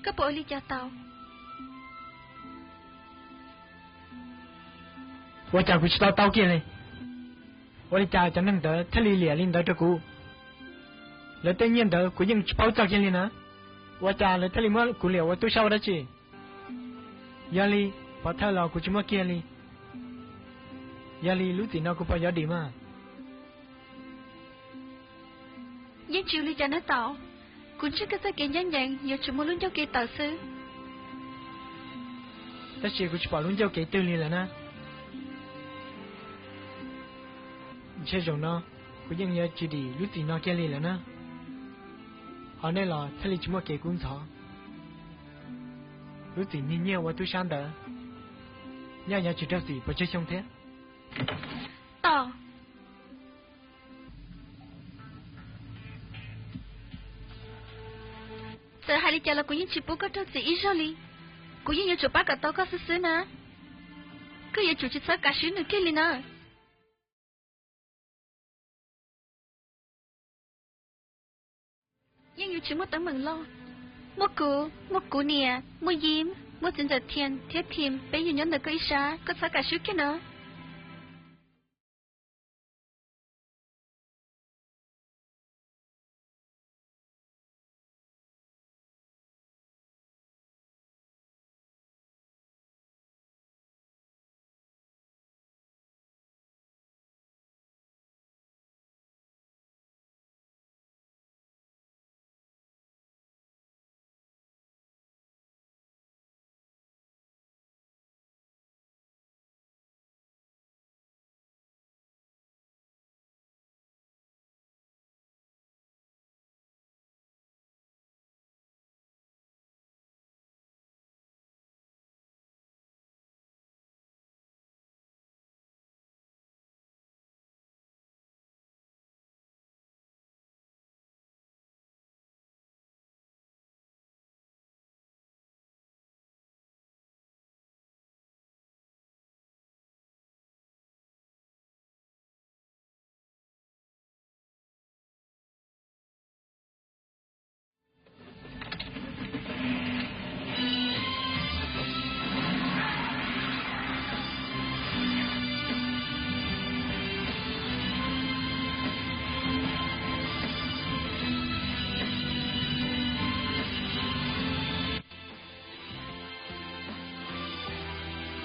Koj puas ua li cas tau? Ua cas kuv tsis tau tau kiag li? Ua li cas cov neeg ntawd thiaj li liam li ntawd rau kuv? Lawv tej nyiaj ntawd kuv yeej tsis paub txog kiag li na. Ua cas lawv thiaj li muab kuv liam ua tub sab ua dab tsi? Yog li, pov thawj los kuv tsis muaj kiag li. Yog li lub txim no kuv puas yuav dim mas? Yeej tsis ua li cas nawb tau. Kuv ntseeg koj txoj kev ncaj ncees yuav tsum muaj lub ncauj kev tawm xwb. Tab sis kuv tsis pom lub ncauj kev twg li lawm na. Ntshe zaum no kuv yeej yuav tsis dim lub txim no kiag li lawm na. Ho nej los thiaj li tsis muaj kev kub ntxhov. Lub txim nyiag nyiaj ua tub sab ntawd, nyob yuav tsis raug txim pes tsawg xyoo thiab. Tom, txawm hais li cas los kuv yeej tsis pub koj raug txim ib zaug li. Kuv yeej yuav tsum pab kom tau koj xwb xwb na. Koj yuav tsum tsis txhob kam swb nws kiag li na. Yeej yuav tsis muaj teeb meem loj. Muaj kuv, muaj kuv niam, muaj Yim, muaj txiv ntxawm Thiam thiab Thim, peb yuav nyob ntawm koj ib sab, koj txhob kam swb kiag na.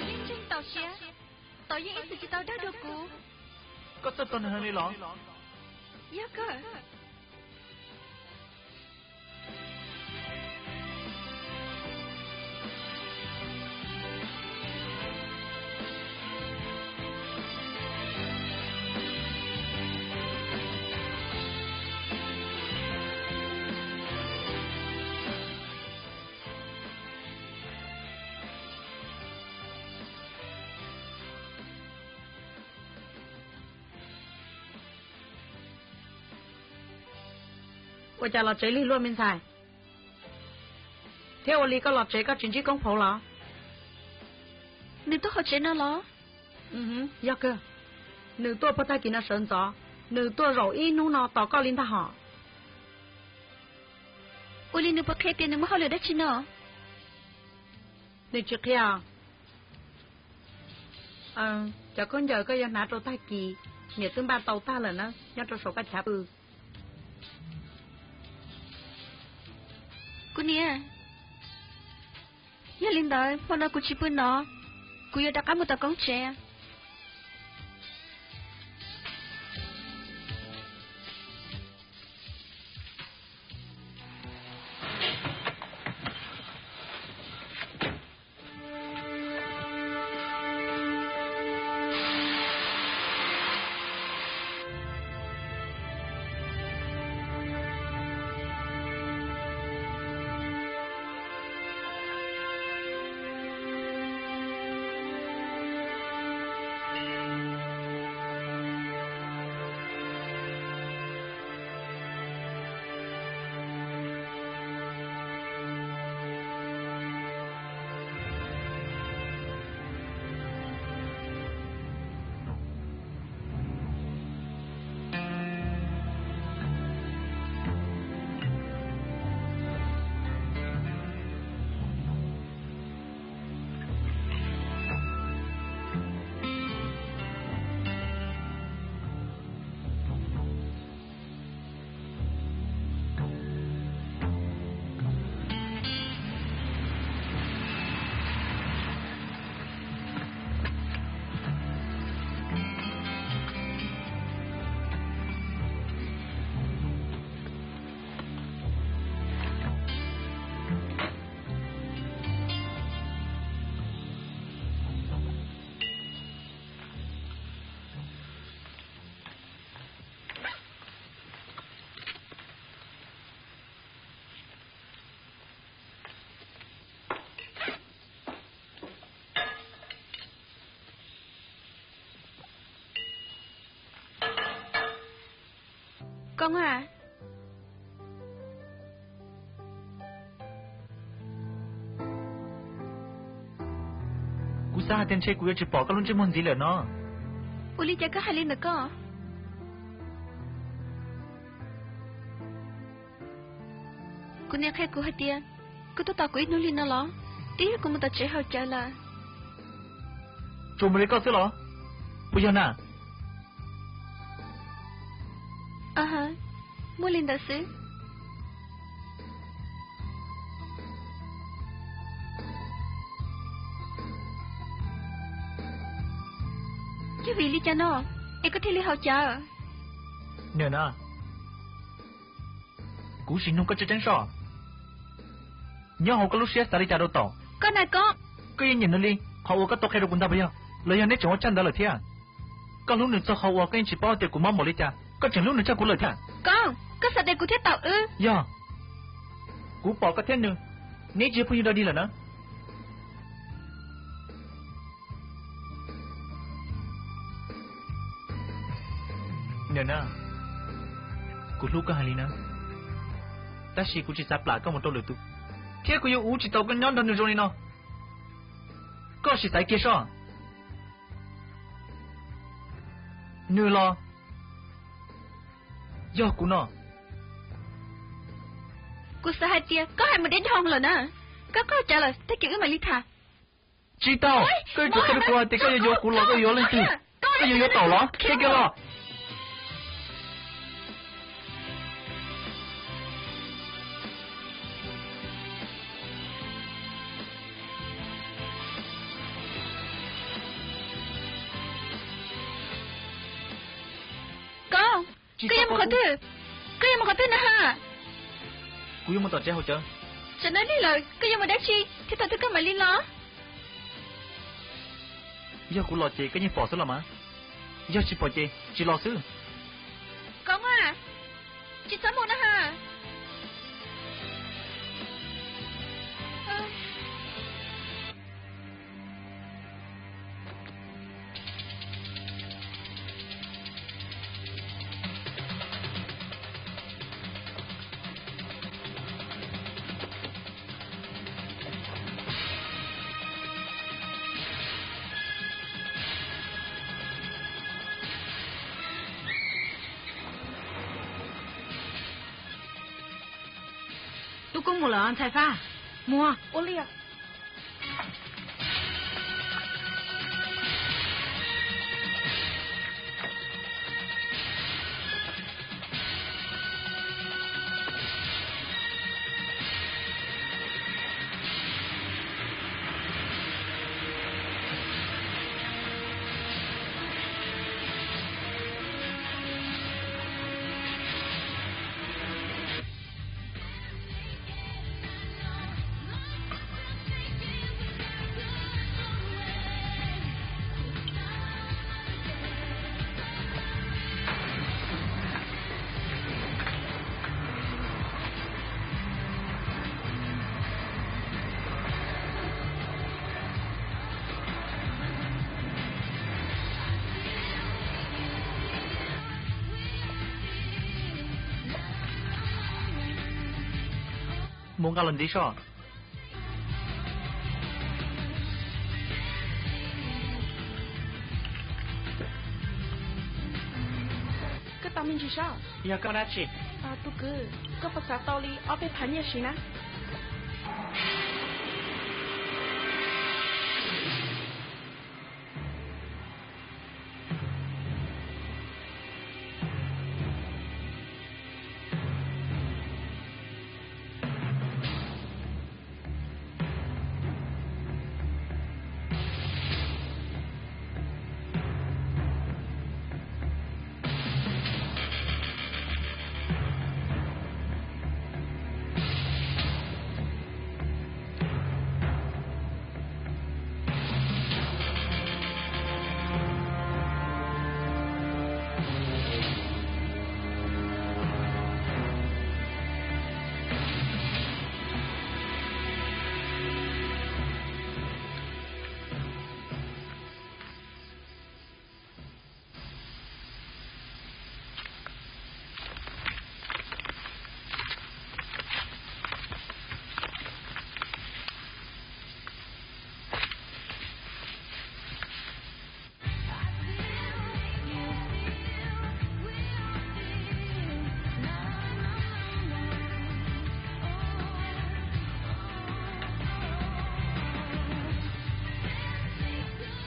Yeej ntseeg Tom siab, Tom yeej ib txwm tsis tau dag dua kuv. Koj txawj tos nws heev li los? Yog kawg. Ua cas los tsev lig luaj me ntxhais, thiab ua li koj los tsev koj tsis ntsib Koob Phauv los? Nws tuaj hauv tsev no los? Yog kawg, nws tuaj puag tag kis no sawv ntxov, nws tuaj zaum ib hnub no tos koj li ntag hos. Ua li nws puas qhia tias nws muaj hauj lwm dab tsi no? Nws tsis qhia. Cov khaub ncaws koj yuav hnav rau tag kis, niam twb npaj tau tag lawm na, nyob rau saum koj chav pw. Kuv niam, yog li ntawd hmo no kuv tsis pw no, kuv yuav rov qab mus tom Koob tsev. Koj a, kuv xav hais tias ntshe kuv yuav tsis pom koj lub ntsej muag ntxiv lawm no. Ua li cas koj hais li ntawm koj? Kuv niam qhia kuv hais tias koj tuaj tos kuv ib hnub li no los? Twb yog kuv mus tom tsev haus cawv lawm. Tsuas mus li koj xwb los? Puas yog na? Muaj li ntawd xwb. Yog vim li cas no es koj thiaj li haus cawv? Nws na, kuv sim nug koj tseeb tseeb soj, nyob hauv koj lub siab xav li cas rau Taum? Koj na koj, koj yeej nyiam nws li qhov uas koj tau qhia rau kuv ntag puas yog? Los yog neb tseem ua tshaj ntawd lawm thiab? Koj hlub nws txog qhov uas koj yeej tsis paub tias kuv mob npaum li cas, koj tseem hlub nws tshaj kuv lawm thiab. Koj, koj xav tias kuv thiab Taum wb? Yog, kuv pom koj thiab nws, neb tsis yog phooj ywg dog dig lawm na. Nws na, kuv hlub koj heev li na, tab sis kuv tsis xav plam koj mus rau lwm tus, thiab kuv yuav ua tsis tau koj nyob nrog nws zoo li no. Koj sim xaiv kiag soj, nws los yog kuv no. Kuv xav hais tias koj hais mus deb dhau lawm na. Koj qaug cawv lawm tag kis wb mam li tham. Tsis tau, koj yuav tsum qhia rau kuv hais tias koj yuav yuav kuv los koj yuav leej twg? Koj yuav yuav Taum los? Qhia kiag los. Koj, koj yuav mus qhov twg? Koj yuav mus qhov twg na ha? Kuv yuav mus tom tsev haus cawv. Tsam no lig lawm koj yuav mus dab tsi thiab thaum twg koj mam li los? Yog kuv los ces koj yeej pom xwb los mas, yog tsis pom ces tsis los xwb. Koj a, tsis txhob mus na ha. Tub Koob mus lawm ntxhais Faj. Mus. Ua li. Mus nqa los ntxiv soj. Koj tau me ntsis soj. Yog koj dab tsi? Tus kwv, koj puas xav tau li ob peb phav nyiaj siv na?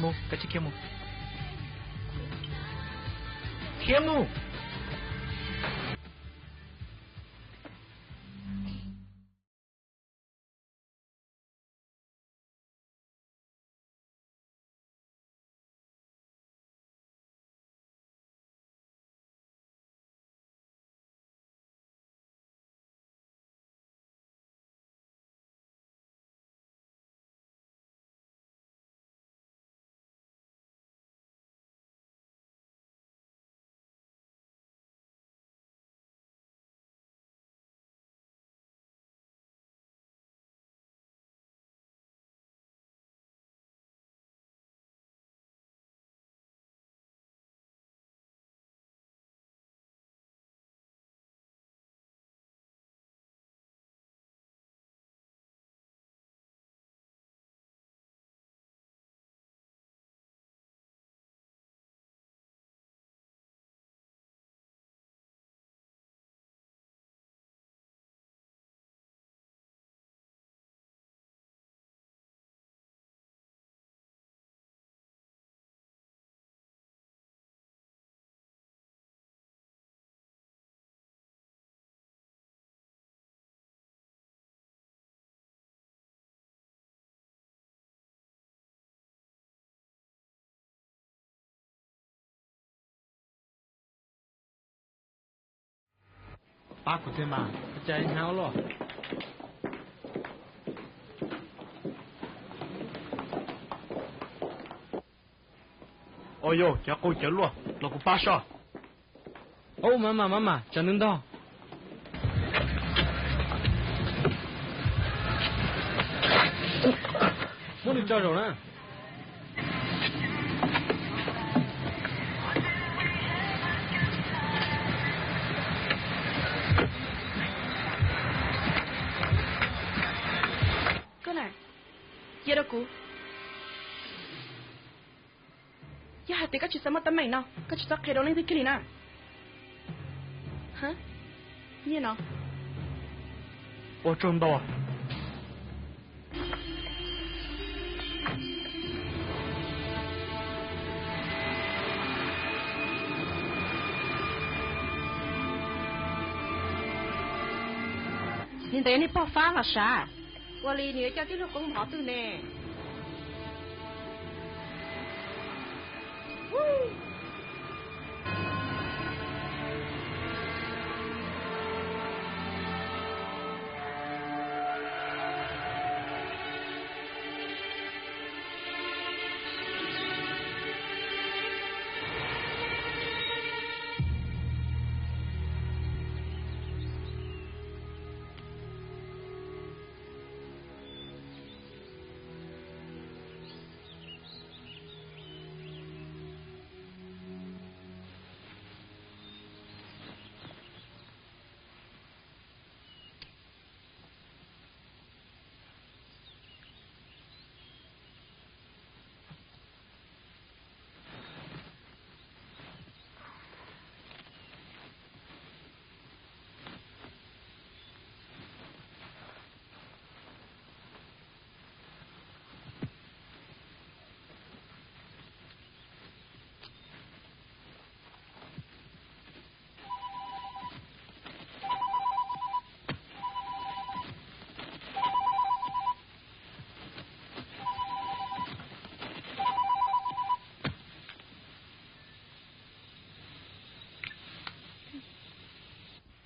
Mus, kav tsij khiav mus. Khiav mus. Pab kuv thiab mas, ua cas hnyav ua luaj? Au yau, cov qau cawv luaj, los kuv pab soj. Au, maj mam, maj mam, tsam nws ntog. Muab nws tso zaum na. Koj na, cia rau kuv. Yog hais tias koj tsis xav muaj teeb meem no, koj tsis txhob qhia rau leej twg kiag li na. Nyiaj no. Ua tsaug ntau. Li ntawd yog nej pog fab los sav? Ua li nws yuav coj tij laug Koob mus qhov twg ne?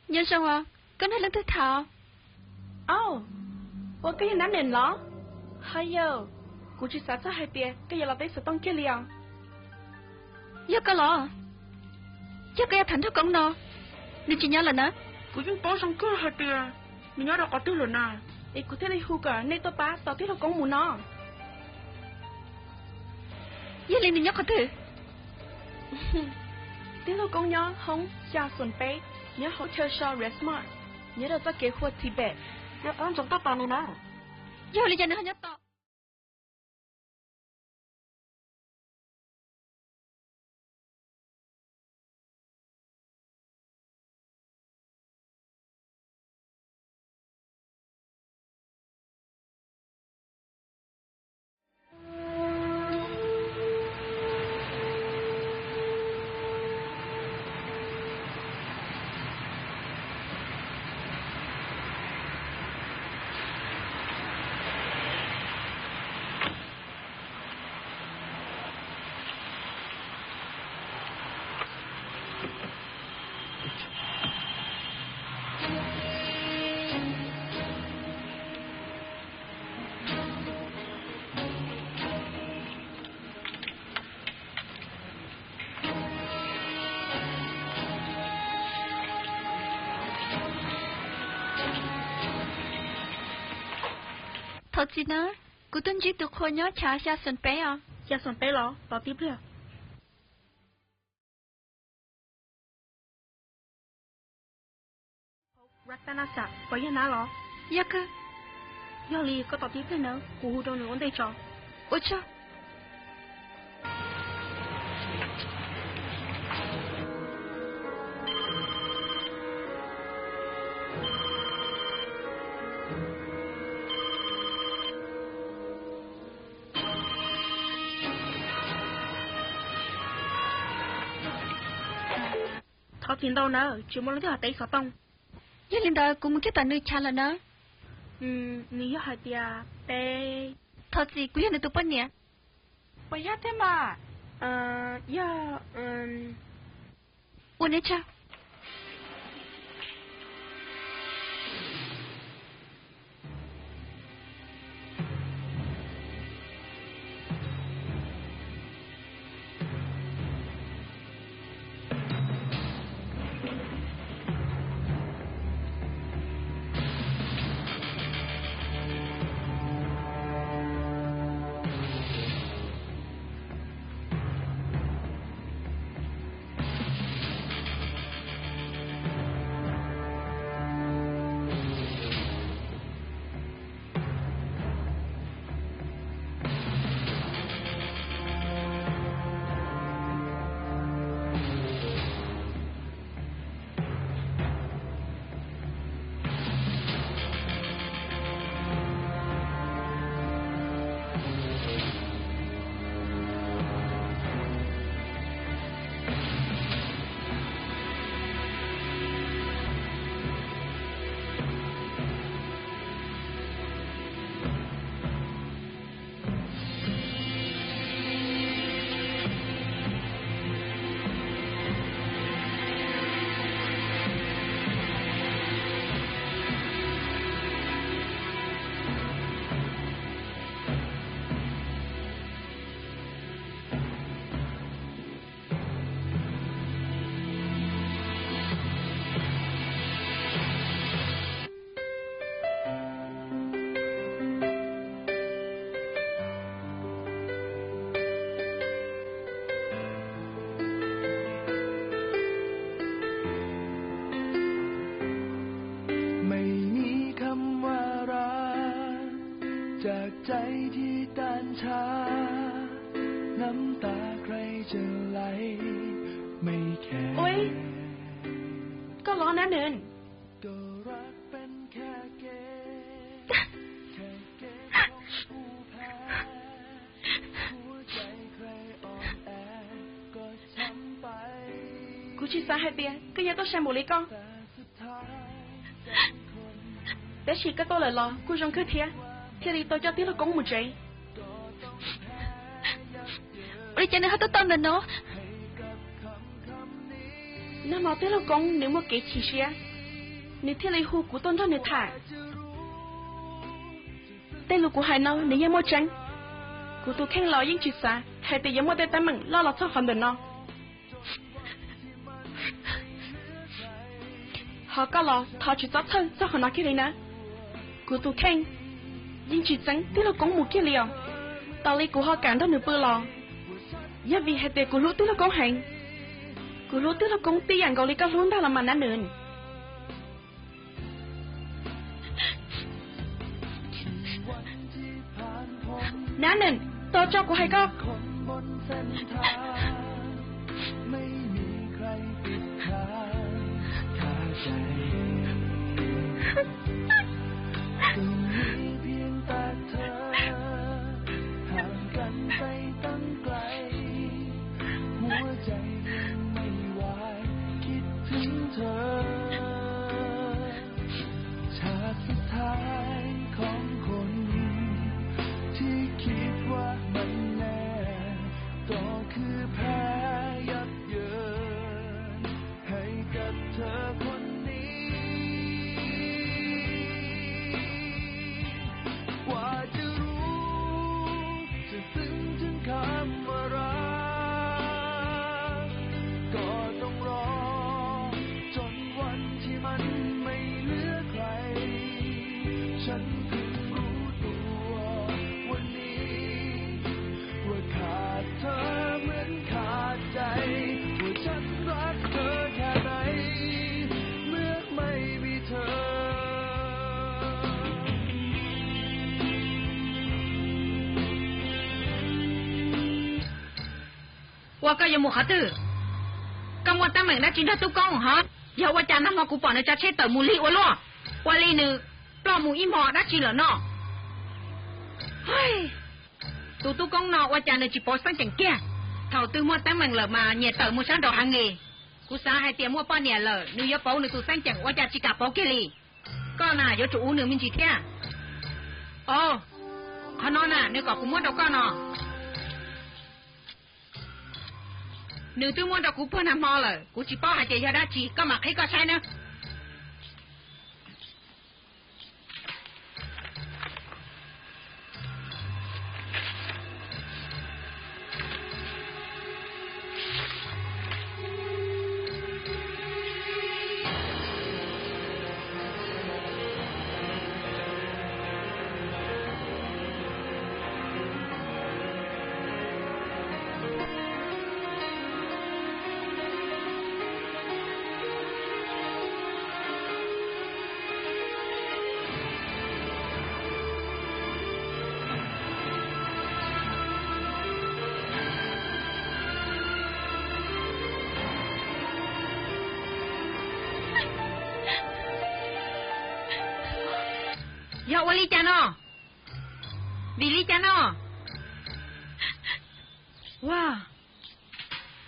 Nyob zoo os, koj nrog leej twg tham? Au, ua koj yog Nab Nees los? Ho yau, kuv tsis xav txog hais tias koj yuav los teb xov tooj kiag li os. Yog koj los? Yog koj yuav tham nraug Koob no, nws tsis nyob lawm na. Kuv yeej paub zoo kawg hais tias nws nyob rau qhov twg lawm na, es kuv thiaj li hu kom nej tuaj pab tos tij laug Koob mus no. Yog li nws nyob qhov twg? Tij laug Koob nyob hoob xya xoom peb, nyob hauv chaw so Red Smart, nyob rau txoj kev hu ua Tibet. Yog qub ntsoov tuaj tos nws na. Yog li cas nws ho nyob tos? Thov txim nawb, kuv tuaj ntsib tus qhua nyob chav xya xoom peb os. Xya xoom peb los tos tib pliag. Ratanasa, puas yog nab los? Yog kawg. Yog li koj tos tib pliag nawb, kuv hu rau nws ua ntej tso. Ua tsaug. Thov txim ntau nawb, tsis muaj leej twg ho teb xov tooj. Yog li ntawd kuv mus kiag tom nws chav lawm nawb. Nws yog hais tias peb. Thov txim, kuv yog nws tus poj niam. Puas yog thiab mas? Yog. Ua neb tsaug.ไม่มีคำว่ารักจากใจที่ต้านทาน น้ำตาใครจะไหลไม่แคร์ Ua, koj los nab nws. ก็รักเป็นแค่เกม แค่เกมของผู้แพ้ หัวใจใครอ่อนแอก็ช้ำไป Kuv tsis xav hais tias koj yuav tuaj sai npaum li koj. Tab sis koj tuaj lawm los kuj zoo kawg thiab, thiaj li tau coj tij laug Koob mus tsev. Ua li cas nws ho tuaj tau ntawm no? Nag hmo tij laug Koob nws muaj kev chim siab, nws thiaj li hu kuv tuaj nrog nws tham. Tej lus kuv hais no nws yeej muaj tseeb. Kuv tus kheej los yeej tsis xav hais tias yuav muaj tej teeb meem loj los txog qhov ntawm no. Ho koj los thov tsis txhob txhawj txog qhov no kiag li na. Kuv tus kheej yeej tsis txeeb tij laug Koob mus kiag li os. Tas li kuv ho kam nrog nws pw los yog vim hais tias kuv hlub tij laug Koob heev. Kuv hlub tij laug Koob tib yam nkaus li koj hlub ntag los mas nab nws. Nab nws, tos tso kuv hais koj. ที่คิดว่ามันแน่ ก็คือแพ้ยับเยิน ให้กับเธอคนนี้ กว่าจะรู้ จะซึ้งถึงคำว่ารัก ก็ต้องรอ จนวัน Ua koj yuav mus qhov twg? Koj muaj teeb meem dab tsi nrog Tub Koob hov? Yog ua cas nag hmo kuv pom nws tsav tsheb tawm mus lig ua luaj, ua li nws ploj mus ib hmo dab tsi lawm no? Tus Tub Koob no ua cas nws tsis pauv xeeb ceem kiag? Thaum twg muaj teeb meem lawm mas nyias tawm mus sab nraud heev li. Kuv xav hais tias muaj poj niam lawm nws yuav pauv nws tus xeeb ceem, ua cas tsis kam pauv kiag li? Koj na yuav tsum ua nws me ntsis thiab. Au, qhov no na nws kom kuv muab rau koj no. Nws twb muab rau kuv puag nag hmo lawm, kuv tsis paub hais tias yog dab tsi, koj mam qhib koj saib nawb. Yog ua li cas no? Vim li cas no? Ua,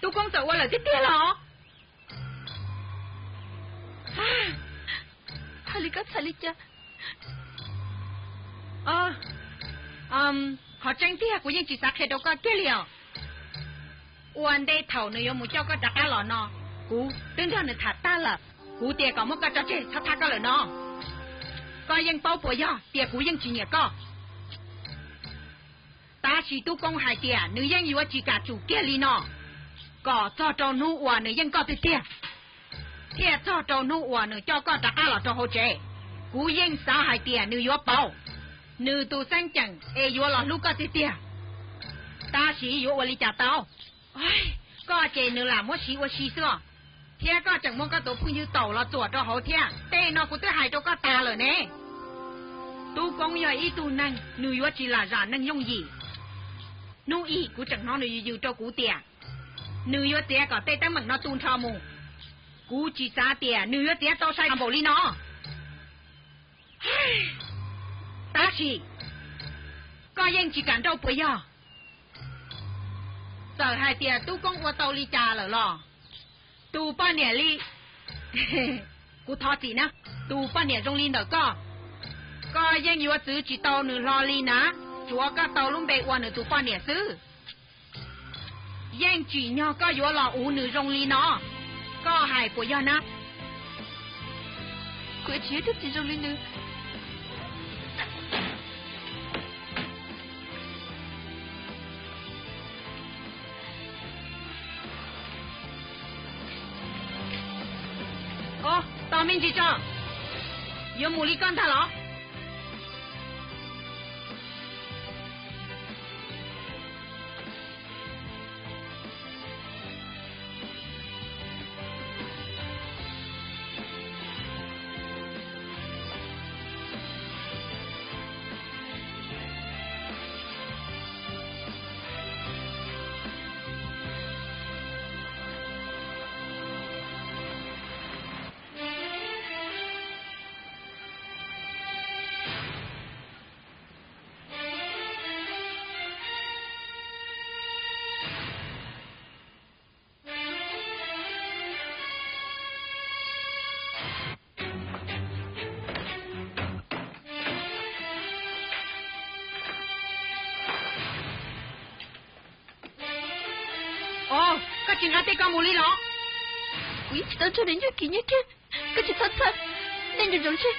Tub Koob txawm ua lawm tiag tiag los? Hais li koj txhais li cas? Qhov tseeb tiag kuv yeej tsis xav qhia rau koj kiag li os. Ua ntej thaum nws yuav mus coj koj rov qab los no, kuv twb nrog nws tham tag lawm. Kuv tias kom muab koj tso tseg txhob thab koj lawm no. Koj yeej paub puas yog tias kuv yeej tsis nyiam koj? Tab sis Tub Koob hais tias nws yeej yuav tsis kam tsum kiag li no, kom txog rau hnub uas nws yeej koj tiag tiag, thiaj txog rau hnub uas nws coj koj rov qab los rau hauv tsev. Kuv yeej xav hais tias nws yuav pauv, nws tus xeeb ceem es yuav los hlub koj tiag tiag. Tab sis yuav ua li cas tau? Koj ces nws lam muab siv ua si xwb os, thiab koj tseem muab koj tus phooj ywg taum los txuam rau hauv thiab. Tej no kuv twb hais rau koj tas lawm ne. Tub Koob yog ib tug neeg nws yuav tsis lam zam neeg yooj yim. Hnub ib kuv tseem hnov nws yws yws rau kuv tias nws yuav txiav kom tej teeb meem no tu nrho mus. Kuv tsis xav tias nws yuav txiav tau sai npaum li no. Tab sis koj yeej tsis kam nrauj puas yog? Txawm hais tias Tub Koob ua tau li cas lawm los, tus poj niam li, kuv thov txim na, tus poj niam zoo li ntawm koj, koj yeej yuav txwv tsis tau nws hlo li na. Tsuav koj tau lub npe ua nws tus poj niam xwb. Yeej tsim nyog koj yuav los uv nws zoo li no, koj hais puas yog na? Kuv tsis yog tug txiv zoo li nws. Au, tos me ntsis tso. Yuav mus li koj ntag los? Au, koj tsis nqa tej ko mus li los? Kuv yeej tsis tau nrog nws nyob kim nyob kiag, koj tsis txhob txhawj, nej nco ntsoov seb.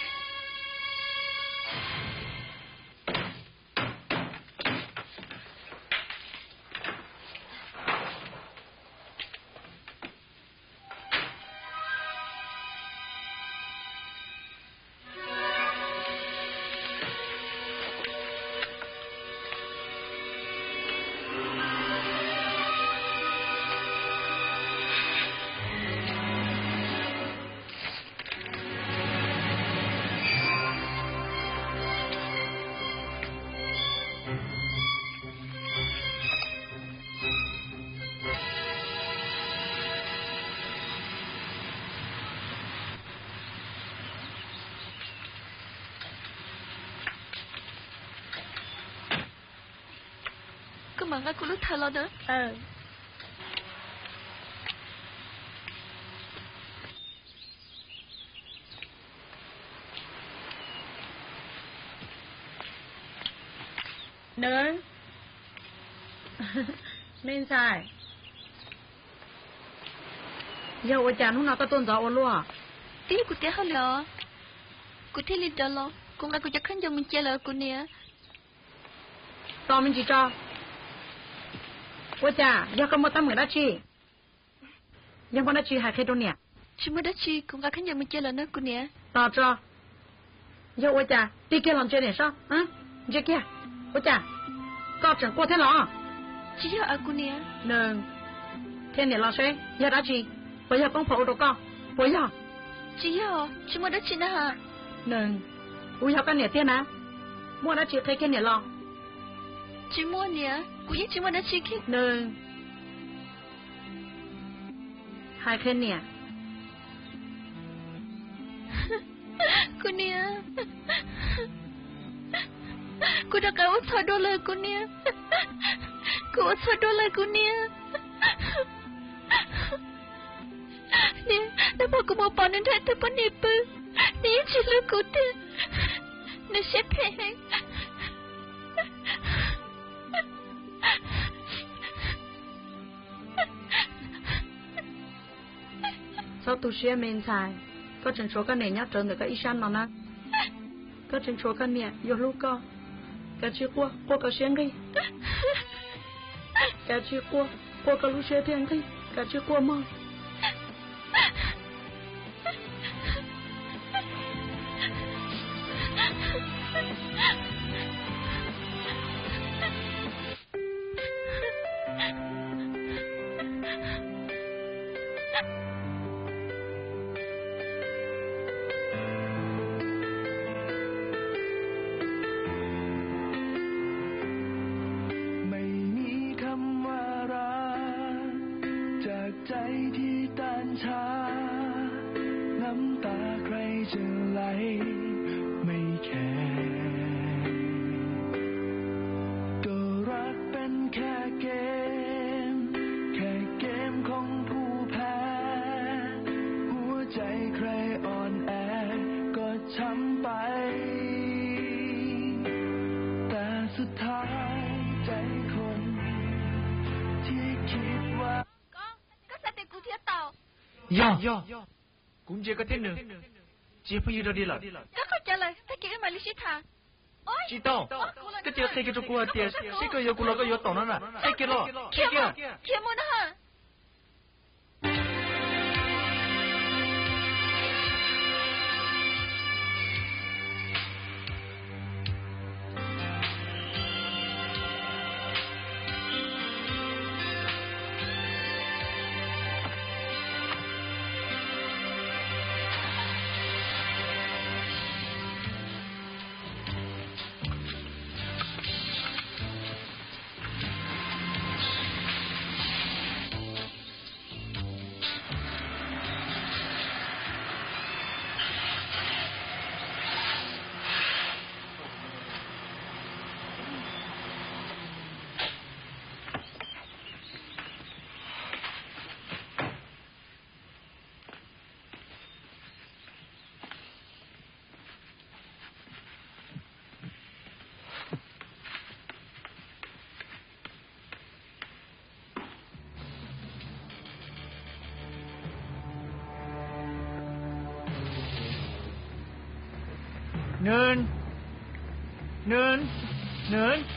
Mam nqa kuv lub thawv los na. Nws, me ntxhais, yog ua cas hnub no koj tuaj ntxov ua luaj? Twb yog kuv tiav hauj lwm os, kuv thiaj li rov los. Kuv nqa kuv cov khaub ncaws mus cia lawm kuv niam. Tos me ntsis tso. Ua cas yog koj muaj teeb meem dab tsi? Yog muaj dab tsi hais qhia rau niam. Tsis muaj dab tsi, kuv nqa khaub ncaws mus cia lawm no kuv niam. Tos tso. Yog ua cas tig kiag los ntsia niam saib, ntsia kiag. Ua cas koj tseem quaj thiab los? Tsis yog kuv niam. Nws, qhia niam los seb yog dab tsi. Puas yog koob phaum ua rau koj? Puas yog? Tsis yog, tsis muaj dab tsi na. Nws, kuv yog koj niam tiag na. Muaj dab tsi qhia kiag niam los. Tsis muaj niam, kuv yeej tsis muaj dab tsi kiag. Nws, hais qhia niam. Kuv niam, kuv rov qab ua txhaum dua lawm kuv niam. Kuv ua txhaum dua lawm kuv niam. Niam, nag hmo kuv mus pom nws nrog ib tug poj niam pw, nws yeej tsis hlub kuv tiag, nws siab phem heev. Txhob tu siab me ntxhais, koj tseem tshuav koj niam nyob rawv ntawm koj ib sab no na. Koj tseem tshuav koj niam yuav hlub koj. Kav tsij quaj, quaj kom siab nqig. Kav tsij quaj, quaj kom lub siab thiaj nqig, kav tsij quaj mog.ไม่มีคำว่ารักจากใจที่ตันชา น้ำตาใครจะไหลไม่แคร์ ก็รักเป็นแค่เกม แค่เกมของผู้แพ้ หัวใจใครอ่อนแอ ก็ช้ำไป แต่สุดท้ายใจคนที่คิดว่า Koj xav tias kuv thiaj tau? Yog, kuv ntsia koj thiab nws tsis yog phooj ywg dog dig lawm. Koj qhov cawv lawm, tag kis wb mam li sib tham. Tsis tau, koj cia li qhia kiag rau kuv hais tias seb koj yuav kuv los koj yuav Toom no na, qhia kiag los, qhia kiag. Khiav mus na. Nws, nws, nws.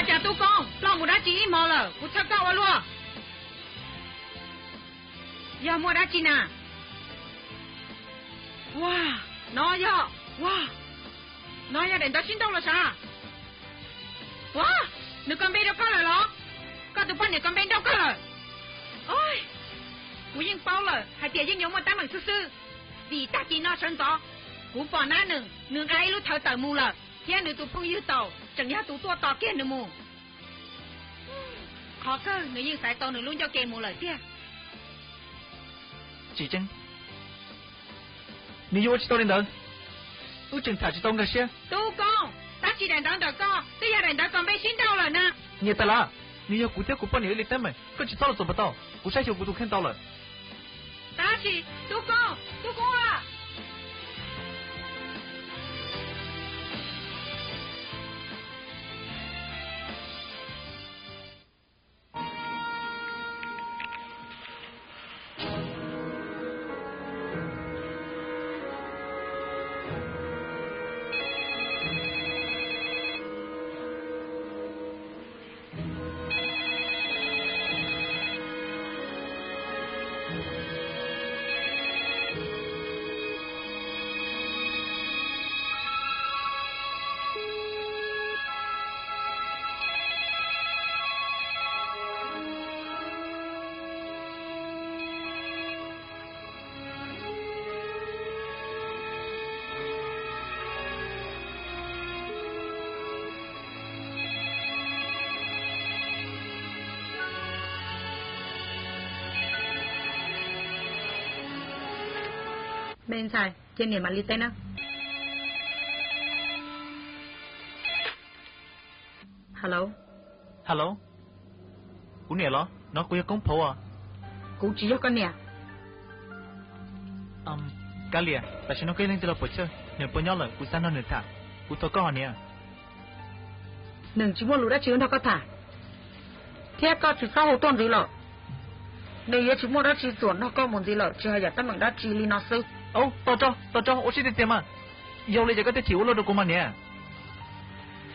Cas Tub Koob, ploj mus dab tsi ib hmo lawm, kuv txhawj koj ua luaj. Yog muaj dab tsi na? Ua, no yog, ua, no yog daim ntawv sib nrauj los sav. Ua, nws kos npe rau koj lawm los? Koj tus poj niam kos npe nrauj koj lawm. Oj, kuv yeej paub lawm hais tias yeej yuav muaj teeb meem xwb xwb, vim tag kis no sawv ntxov kuv pom nab nws, nws nqa ib lub thawv tawm mus lawm, thiab nws tus phooj ywg Taum tseem yog tus tuaj tos kiag nws mus. Qhov kawg nws yeej xaiv tau nws lub ncauj ke mus lawm tiag. Tsis tseeb, nws yuav ua tsis tau li ntawd. Wb tseem tham tsis tau nkag siab. Tub Koob, tab sis daim ntawv ntawm koj twb yog daim ntawv kos npe sib nrauj lawm na. Niam tais Lav, nws yog kuv thiab kuv poj niam ib li teeb meem, koj tsis txhob los txuas puas tau? Kuv saib xyuas kuv tus kheej tau lawm. Tab sis Tub Koob, Tub Koob a. Me ntxhais, cia niam mam li teb na. Hello. Hello. Kuv niam los? No kuv yog Koob Phauv os. Kuv tsis yog koj niam. Kav liam, tam sim no koj yog leej twg los puas chawj? Nws puas nyob lawm, kuv xav nrog nws tham. Kuv thov koj os niam. Nws tsis muaj lus dab tsi yuav nrog koj tham, thiab koj tsis txhob hu tuaj ntxiv lawm. Nws yuav tsis muaj dab tsi txuam nrog koj mus ntxiv lawm, tsis hais yam teeb meem dab tsi li no xwb. Au, tos tso, tos tso, ua siab tiag tiag mas. Yog li ces koj thiaj chim ua luaj rau kuv mas niam.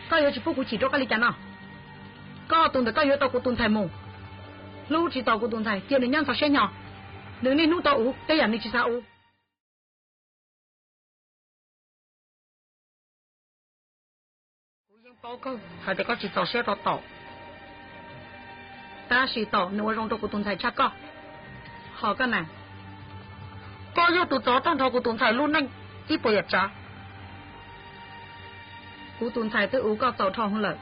Koj yuav tsis pub kuv chim rau koj li cas no? Koj tus ntawm koj yuav tau kuv tus ntxhais mus. Hlub tsis tau kuv tus ntxhais, cia nws nyob ntxhov siab hnyo. Nws niaj hnub tau ua tej yam nws tsis xav ua. Kuv yeej paub kawg hais tias koj tsis txaus siab rau Taum, tab sis Taum nws ua zoo rau kuv tus ntxhais tshaj koj. Ho koj na, koj yog tus txov tag nrho kuv tus ntxhais lub neej ib puas yam tsav. Kuv tus ntxhais twb ua koj txaus dhau lawm,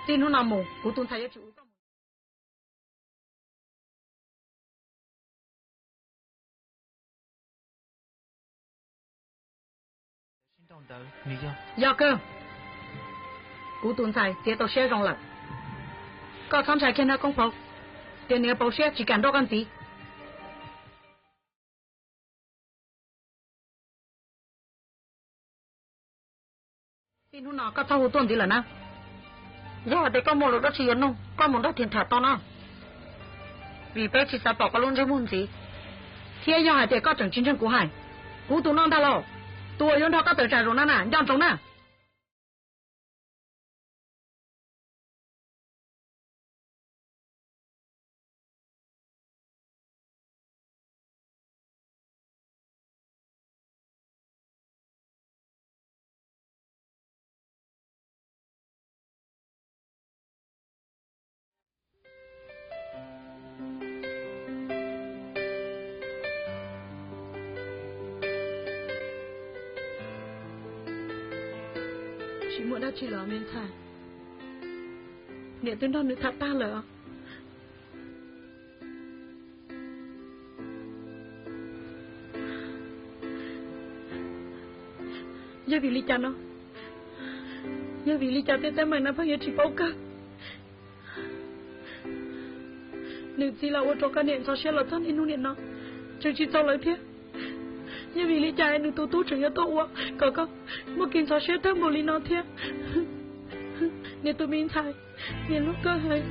txij hnub no mus kuv tus ntxhais yuav tsis ua koj mus. Yog kawg, kuv tus ntxhais txiav tau siab zoo lawm. Koj txhob ntshai kiag nawb Koob Phauv, tias nws yuav pauv siab tsis kam nrauj koj ntxiv. Txij hnub no koj txhob hu tuaj ntxiv lawm na. Yog hais tias koj muaj lus dab tsi yuav nug, koj mus nrog Thiaj tham tau na, vim peb tsis xav pom koj lub ntsej muag ntxiv. Thiab yog hais tias koj tseem tsis ntseeg kuv hais, kuv tus no ntag los, tus uas yuav nrog koj tawm tsam zaum no na, nco ntsoov na. Tsis muaj dab tsi lawm me ntxhais, niam twb nrog nws tham tag lawm. Yog vim li cas no? Yog vim li cas tej teeb meem no pheej yuav tsis paub kawg? Nws txiv los ua rau koj niam ntxhov siab los txog niaj hnub niam no, tseem tsis txaus lawv thiab. Yog vim li cas nws tus tub tseem yuav tuaj ua kom koj muaj kev ntxhov siab tag npaum li no thiab? Niam tus me ntxhais, niam hlub koj heev.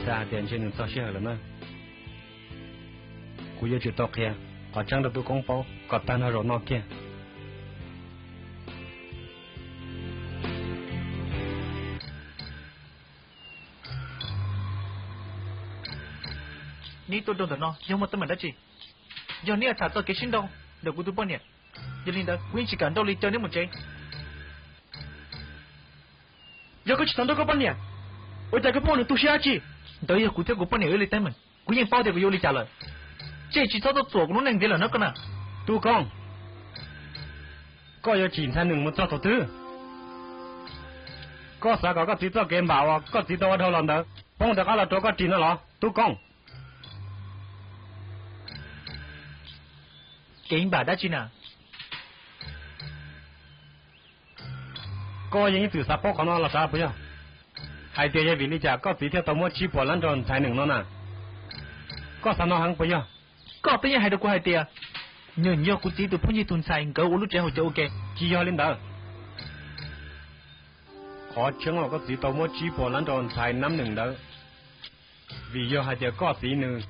Xav hais tias ntshe nws txog sij hawm lawm na. Kuv yuav tsum tau qhia qhov tseeb rau tub koob paub kom tag nrho zaum no kiag. Neb tuaj rau ntawm no yog muaj teeb meem dab tsi? Yog neb tham txoj kev sib nrau ntawm kuv tus poj niam, yog li ntawd kuv yeej tsis kam nrauj li, caw neb mus tsev. Yog koj tsis tau nrauj koj poj niam, ua cas koj pom nws tu siab dab tsi? Ntawd yog kuv thiab kuv poj niam wb li teeb meem, kuv yeej paub tias kuv yuav ua li cas lawm. Ces tsis txhob tuaj txuam kuv lub neej ntiav lawm na koj na. Tub koob, koj yuav tsim ntxhais Nees mus txog thaum twg? Koj xav kom koj txiv txoj kev npam uas koj txiv tau ua dhau los ntawd poob rov qab los rau koj ris no los tub koob? Kev npam dab tsi na? Koj yeej ib txwm xav paub qhov no los sav puas yog? Hais tias yog vim li cas koj txiv thiaj tau muab tsib puas lab nrog ntxhais Nees no na? Koj xav no heev puas yog? Koj twb yeej hais rau kuv hais tias nws yog kuv txiv tus phooj ywg tus ntxhais, nkawd ua lub tsev haus cawv ua ke. Tsis yog li ntawd. Qhov tseeb uas koj txiv tau muab tsib puas lab nrog ntxhais Nab Nees ntawd, vim yog hais tias koj txiv nws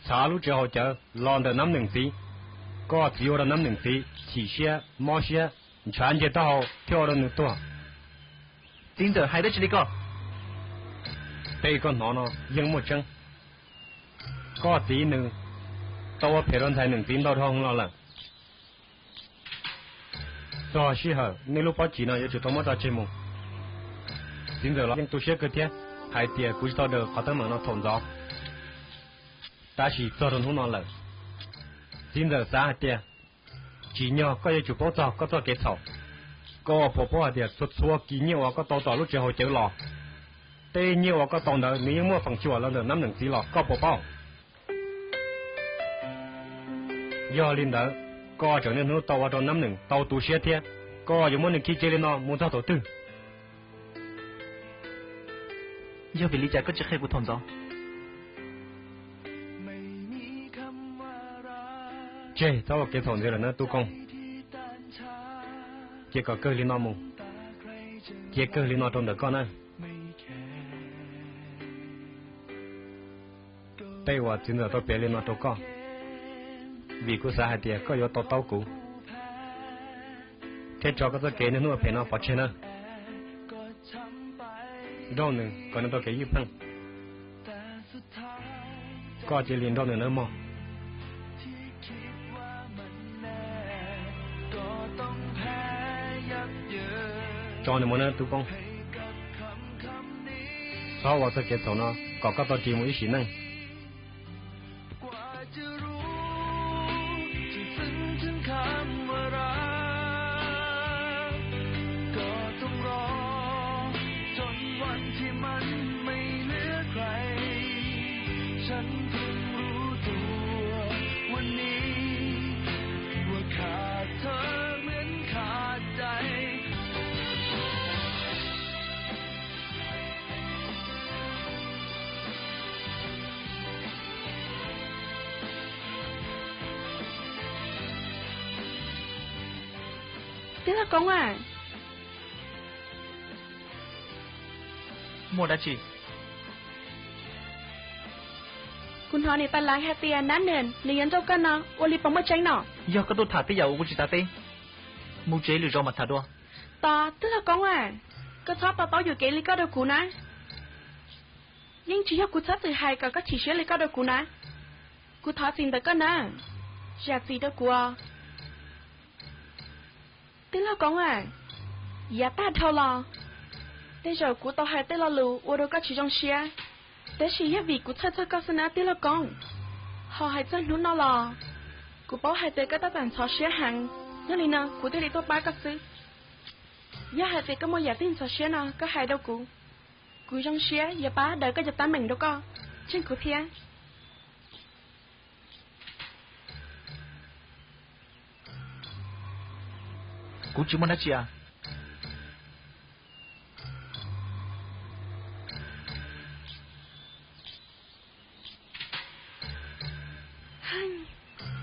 txhav lub tsev haus cawv los ntawm Nab Nees txiv. Koj txiv ua rau Nab Nees txiv chim siab mob siab, ntshav nce taub hau thiab ua rau nws tuag. Txiv ntxawm hais dab tsi li koj? Tej koj hnov no yeej muaj tseeb. Koj txiv nws tau ua phem rau ntxhais Nees txiv ntau dhau heev los lawm. Txog sij hawm nej lub pob tsiv no yuav tsum tau muab tso tseg mus. Txiv ntxawm los yeej tu siab kawg thiab hais tias kuv tsis tau daws qhov teeb meem no thaum ntxov, tab sis txog rau hnub no lawm, txiv ntxawm xav hais tias tsim nyog koj yuav tsum paub txog koj txoj kev txhaum. Koj puas paub hais tias txhua txhua kis nyiaj uas koj tau tom lub tsev haus cawv los, tej nyiaj uas koj tau ntawd nws yeej muaj feem xyuam los ntawm Nab Nees txiv los, koj puas paub? Yog li ntawd, koj tseem niaj hnub tau ua rau Nab Nees tau tu siab thiab, koj yuav muab nws khi cia li no mus txog thaum twg? Yog vim li cas koj tsis qhia kuv thaum ntxov? Tseg txhob ua kev txhaum ntxiv lawm na Tub Koob. Cia kom kawg li no mus, cia kawg li no rau ntawm koj na. Tej uas txiv ntxawm tau piav li no rau koj, vim kuv xav hais tias koj yuav to taub kuv thiab tso koj txoj kev niaj hnub ua phem no pov tseg na. Nrauj nws kom nws tau kev ywj pheej, koj cia li nrauj nws nawb mog. Tso nws mus nawb Tub Koob, txhob ua txoj kev txhaum no kom koj tau ris mus ib sim neej. Tij laug Koob a. Muaj dab tsi? Kuv hnov niam tais Laiv hais tias Nab Nees nws yuav nrauj koj no, ua li puas muaj tseeb no? Yog koj tuaj tham tej yam uas kuv tsis xav teb, mus tsev lwm zaus mam tham dua. Tos tij laug Koob a, koj txhob to taub yuam kev li koj rau kuv na. Yeej tsis yog kuv txhob txwm hais kom koj chim siab li koj rau kuv na. Kuv thov txim ntawm koj na, zam txim rau kuv os. Tij laug Koob a, yav tag dhau los, tej zaum kuv tau hais tej lo lus ua rau koj tsis zoo siab, tab sis yog vim kuv txhawj txog koj xwb na tij laug Koob. Ho hais txog hnub no los, kuv paub hais tias koj tab tom ntxhov siab heev, yog li no kuv thiaj li tuaj pab koj xwb. Yog hais tias koj muaj yam twg ntxhov siab no koj hais rau kuv, kuv zoo siab yuav pab daws koj cov teeb meem rau koj, tseeg kuv thiab. Kuv tsis muaj dab tsi a.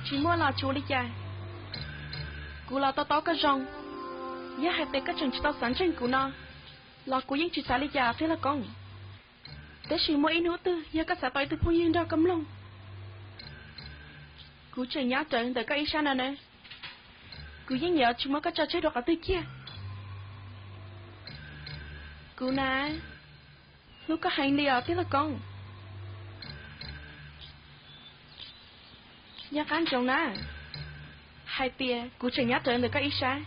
Tsis muaj los tsis ua li cas, kuv los to taub koj zoo. Yog hais tias koj tseem tsis tau xav ntseeg kuv no los kuv yeej tsis xav li cas tij laug Koob. Tab sis muaj ib hnub twg yog koj xav tau ib tug phooj ywg nrog koj mloog, kuv tseem nyob rawv ntawm koj ib sab no na. Kuv yeej yuav tsis muab koj tso tseg rau qhov twg kiag. Kuv na, hlub koj heev li os tij laug Koob. Yog qab ntsoov na, hais tias kuv tseem nyob rawv ntawm koj ib sab.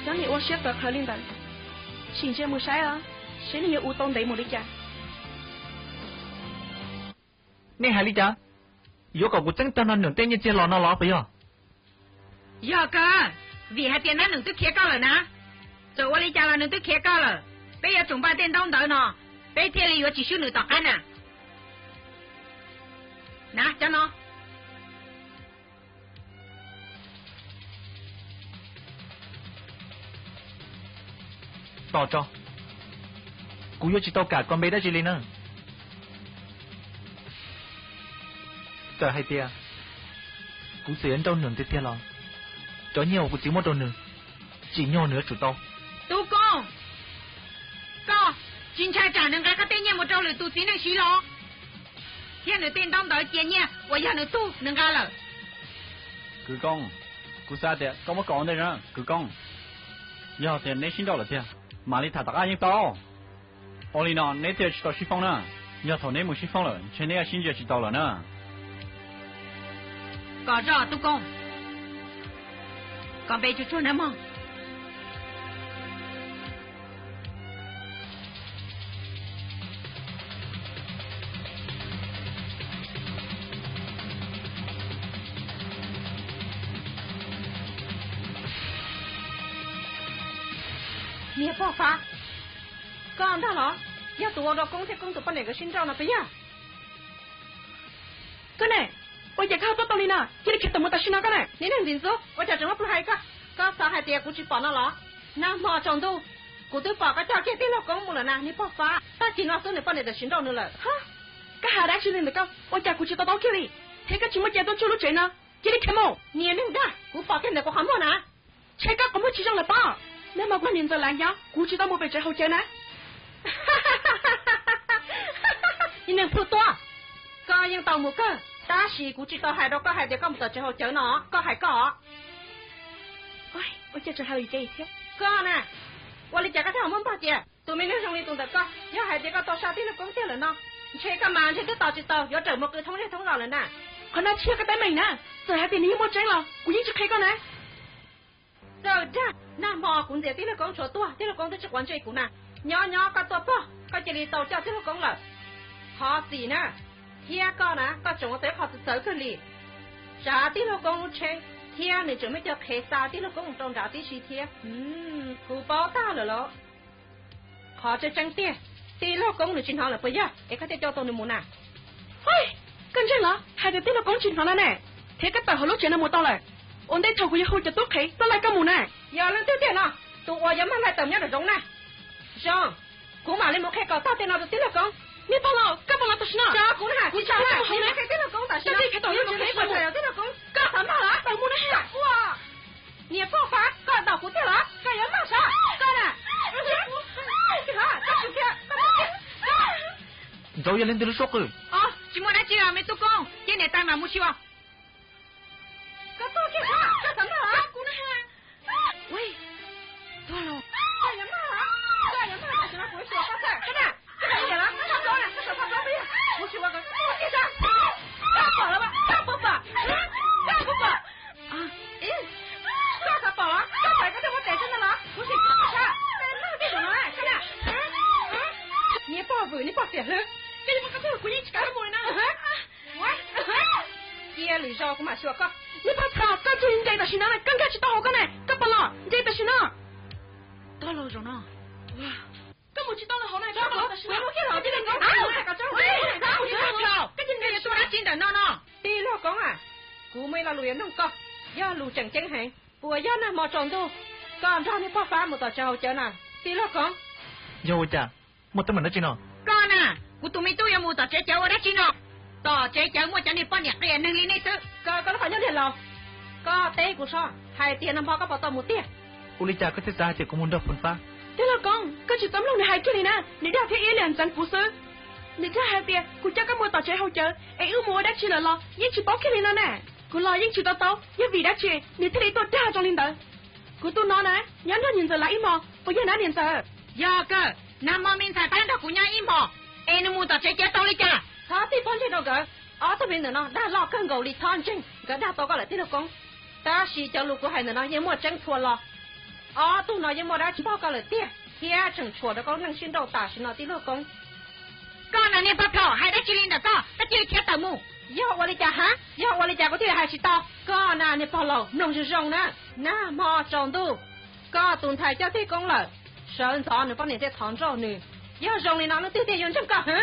Cov niag ua siab tawv qhawv li ntawd, sim ntsia mus saib os, saib nws yuav ua tau ntev mus li cas. Nej hais li cas? Yuav kom kuv txeeb tag no Nws tej nyiaj txiag los no los puas yog? Yog kawg, vim hais tias Nab Nws twb khiav koj lawm na. Txawm ua li cas los nws twb khiav koj lawm. Peb yuav tsum npaj tej ntaub ntawv no, peb thiaj li yuav tsis swb nws tom qab na. Na, cov no. Tos tso, kuv yuav tsis tau kam koj npe dab tsi li na. Txawm hais tias kuv txawm yuav nrauj nws tiag tiag los, cov nyiaj uas kuv txiv muab rau nws, tsim nyog nws yuav tsum tau. Tub Koob, koj tsis ntshai tsam nws nqa koj tej nyiaj mus rau lwm tus txiv neej siv los? Thiab nws tej ntaub ntawv cia nyiaj uas yog nws tug nws nqa lawm. Kwv Koob, kuv xav tias koj muab kom ua ntej na Kwv Koob. Yog tias neb sib nrauj lawm tiag, mam li tham tom qab yeej tau. Ua li no neb thiaj tsis tau sib foob na. Yog thaum neb mus sib foob lawm ntshe neb yuav sib ntsia tsis tau lawm na. Kom zoj Tub Koob, kom npe tsuag tsuag nawb mog. Niag pog Fab, koj ntag los yog tus ua rau Koob thiab Koob tus poj niam nkawd sib nrauj no puas yog? Koj ne, ua cas koj ho tuaj tau li no? Cia li khiav tawm mus tam sim no koj na. Niag neeg ntxim ntxub, ua cas tseem muaj pw hais koj? Koj xav hais tias kuv tsis pom no los? Nag hmo tsaus ntuj, kuv twb pom koj coj kiag tij laug Koob mus lawm na niag pog Fab. Tag kis no xwb nws poj niam txawm sib nrauj nws lawm. Koj hais dab tsi li ntawm koj? Ua cas kuv tsis to taub kiag li? Thiab koj tsis muaj cai tuaj tsuj lub tsev no, cia li khiav mus. Niag neeg dag, kuv pom kiag ntawm kuv qhov muag na. Ntshe koj qhov muag tsis zoo lawm pob. Nag hmo kuv niam ntxawm lav nyob, kuv tsis tau mus pem tsev haus cawv na. Niag neeg plhu tua, koj yeej tau mus kawg, tab sis kuv tsis tau hais rau koj hais tias koj mus tom tsev haus cawv no, koj hais koj. Ua cas tseem hais lus thiab koj na? Ua li cas koj thiaj ho muab npog cia? Tus me neeg zoo li tus ntawm koj, yog hais tias koj tau sab tij laug Koob tiag lawm no, ntshe koj mas ntshe twb tos tsis tau yuav rawm mus qw thoob zej thoob zos lawm na. Qhov no tsis yog koj teeb meem na, txawm hais tias nws yeej muaj tseeb los kuv yeej tsis qhia koj na. Txawm dag, nag hmo kuv ntxias tij laug Koob tshuav tuag, tij laug Koob twb tsis quav ntsej kuv na. Nyob nyob koj tuaj pog, koj cia li tau coj tij laug Koob lawm. Thov txim na, thiab koj na koj tseem ua tau qhov txawv txawv kawg li. Tsav tij laug Koob lub tsheb, thiab nws tseem muaj cov qhev xa tij laug Koob mus rau nrad tib si thiab. Kuv paub tag lawm los. Qhov tseeb tseeb tiag, tij laug Koob nws tsis hnov lawm puas yog es koj thiaj coj tau nws mus na? Koj ntseeg los hais tias tij laug Koob tsis hnov no ne, thiab koj tawm hauv lub tsev no mus tau lawm. Ua ntej thaum kuv yuav hu cov tub qhev tuaj laij koj mus na. Yog leej twg tiag no, tus uas yuav mag laij tawm nyob nraum zoov na? Zoo, kuv mam li mus qhia kom tag tej no rau tij laug Koob. Niag pog laus, koj pom los tam sim no. Kuv na, kuv tsis tau hais tij laug Koob tam sim no. Koj tij laug Koob, koj txhob mag los. Tawm mus na. Niag pog Fab, koj ntaus kuv tiag los? Koj yuav mag sav koj na. Ntsauv yog leej twg lub suab qw? Tsis muaj dab tsi os me tub Koob, cia niam tais mam mus xyuas. Koj tuag kiag sav, koj txhob mag los. Kuv na. Tuag los. Koj yuav mag los? Koj yuav mag tam sim no kuv xyuas koj txhawj koj na. Koj niam los koj txhob plob na, koj txhob plob peb yog. Kuv xyuas koj tuag kiag sav. Koj pom los mas koj puas pom? Koj puas pom? Koj xav pom los koj pom koj thiaj muab tes xwb ntag los. Kuv sim koj sav, mag tej zaum no koj na. Niag pog vwm, niag pog tiam hlwb, koj yuav muab koj tuag los kuv yeej tsis kam koj mus li na. Cia lwm zaus kuv mam xyuas koj. Niag pog txhaum, koj cia li nce tam sim no na, koj nkag tsis tau hauv koj na, koj pom los nce tam sim no. Tag los zaum no. Koj mus tsis tau lawm hauv na, koj mus tam sim no. Koj cia li nce tua dab tsi ntawm no no. Tij laug Koob a, kuv muaj ib lo lus yuav nug koj, yog lus tseem ceeb heev, puas yog nag hmo tsaus ntuj koj nrog niag pog Fab mus tom tsev haus cawv na? Tij laug Koob. Yog ua cas? Muaj teeb meem dab tsi no? Koj na, kuv tus me tub yuav mus tom tsev cawv ua dab tsi no? Tom tsev cawv muaj cov niag poj niam qias neeg li nej xwb. Koj, koj lub qhov ncauj niag laus, koj teb kuv seb hais tias nag hmo koj puas tau mus tiag? Ua li cas koj thiaj xav hais tias kuv mus nrog Phoo Fab? Tij laug Koob, koj tsis txhob mloog nws hais kiag li na, nws dag thiab ib leeg ntxeev kuv xwb. Nws thiaj hais tias kuv coj koj mus tom tsev haus cawv es wb mus ua dab tsi lawm los yeej tsis paub kiag li no na. Kuv los yeej tsis to taub yog vim dab tsi nws thiaj li tuaj dag zoo li ntawd. Kuv tus no na, nyob nrog niam ntxawm lawv ib hmos puas yog na niam ntxawm? Yog kawg, nag hmo me ntxhais Fab nrog kuv nyob ib hmos, es nws mus tom tsev cawv tau li cas? Txhob txij pob ntseg rau nkawd, ob tug me ntawm no dag loj kawg nkaus li, txhob ntseeg. Nkawd dag tau koj lawm tij laug Koob, tab sis cov lus kuv hais ntawm no yeej muaj tseeb txhua lo. Ob tug no yeej muaj dab tsi npog koj lawm tiag thiab tseem tshuam rau koj lub neej sib nrauj tam sim no tij laug Koob. Koj na niag pog plhaum, hais dab tsi li ntawm koj, koj cia li khiav tawm mus. Yog ua li cas ha? Yog ua li cas kuv thiaj li hais tsis tau? Koj na niag pog laus, mloog zoo zoo na, nag hmo tsaus ntuj koj tus ntxhais coj tij Koob lawm, sawv ntxov nws poj niam thiaj thov nrauj nws. Yog zoo li no leej twg thiaj yuav ntseeg koj hwv?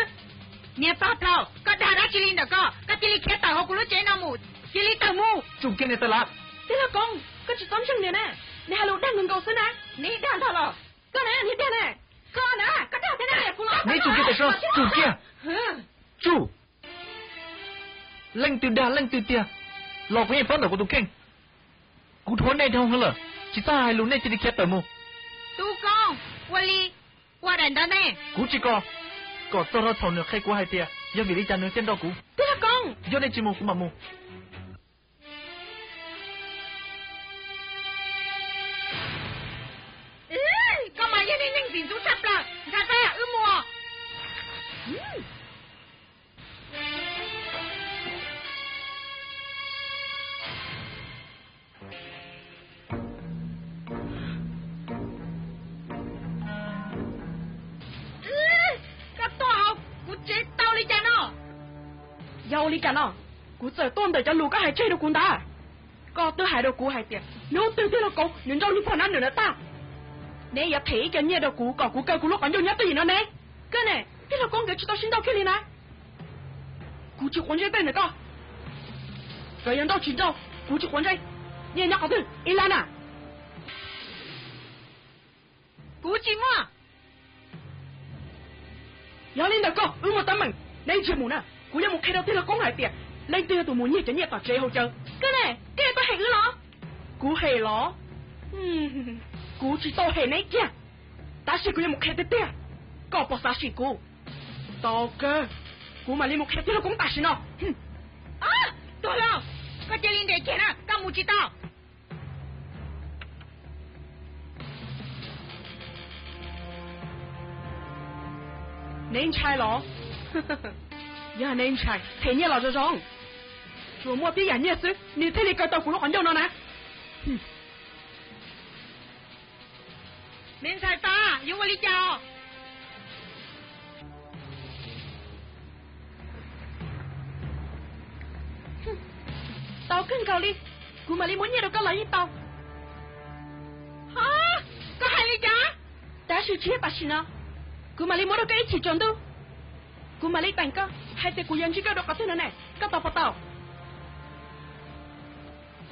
Niag pog plhaum, koj dag dab tsi li ntawm koj, koj cia li khiav tawm hauv kuv lub tsev no mus, cia li tawm mus. Tsum kiag niag Tawg Lav. Tij laug Koob, koj tsis txhob ntseeg nws na, nws hais lus dag nkaus nkaus xwb na. Neb dag ntag los? Koj na, niag dag na, koj na, koj dag thiab na, kuv los. Neb tsum kiag tawm sab, tsum kiag. Tsum. Leej twg dag leej twg tiag los kuv yeej paub ntawm kuv tus kheej. Kuv dhuav nej dhau heev lawm, tsis txhob hais lus, nej cia li khiav tawm mus. Tub Koob, ua li, ua daim ntawv ne. Kuv tsis kom, kom txog rau thaum nws qhia kuv hais tias yog vim li cas nws thiaj nrauj kuv. Tij laug Koob, yog nej tsis mus kuv mam mus. Koj mas yog neeg ntxim ntxub tshaj plaws, ntxhais Fab, wb mus. Koj tuaj hauv kuv tsev tau li cas no? Yog ua li cas no? Kuv txawm tuaj ntawm cov lus koj hais tseg rau kuv ntawd. Koj twb hais rau kuv hais tias hnub twg tij laug Koob nws nrauj niag pog nab nws lawm tag, neb yuav them ib co nyiaj rau kuv kom kuv kaw kuv lub qhov ncauj nyob twj ywm no ne. Koj ne, tij laug Koob nkawd tsis tau sib nrauj kiag li na. Kuv tsis quav ntsej tej ntawm koj. Nkawd yuav nrauj tsis nrauj kuv tsis quav ntsej. Nyiaj nyob qhov twg? Ib lab na. Kuv tsis muaj. Yog li ntawd koj wb muaj teeb meem, neb ntsia mus na, kuv yuav mus qhia rau tij laug Koob hais tias leej twg yog tus mus nyiag cov nyiaj tom tsev haus cawv. Koj ne, koj yuav tau hem wb los? Kuv hem los? Kuv tsis tau hem neb kiag, tab sis kuv yuav mus qhia tiag tiag. Koj puas xav sim kuv? Tau kawg, kuv mam li mus qhia tij laug Koob tam sim no. Tuag los, koj cia li nres kiag na, koj mus tsis tau. Neb ntshai los? Yog neb ntshai, them nyiaj los zoo zoo. Tsuas muaj tib yam nyiaj xwb nws thiaj li kaw tau kuv lub qhov ncauj no na. Me ntxhais Fab, yuav ua li cas? Tau kawg nkaus li, kuv mam li muab nyiaj rau koj los yeej tau. Koj hais li cas? Tab sis tsis yog tam sim no, kuv mam li muab rau koj ib chim tsaus ntuj. Kuv mam li teem koj hais tias kuv yuav ntsib koj rau qhov twg no ne, koj tos puas tau?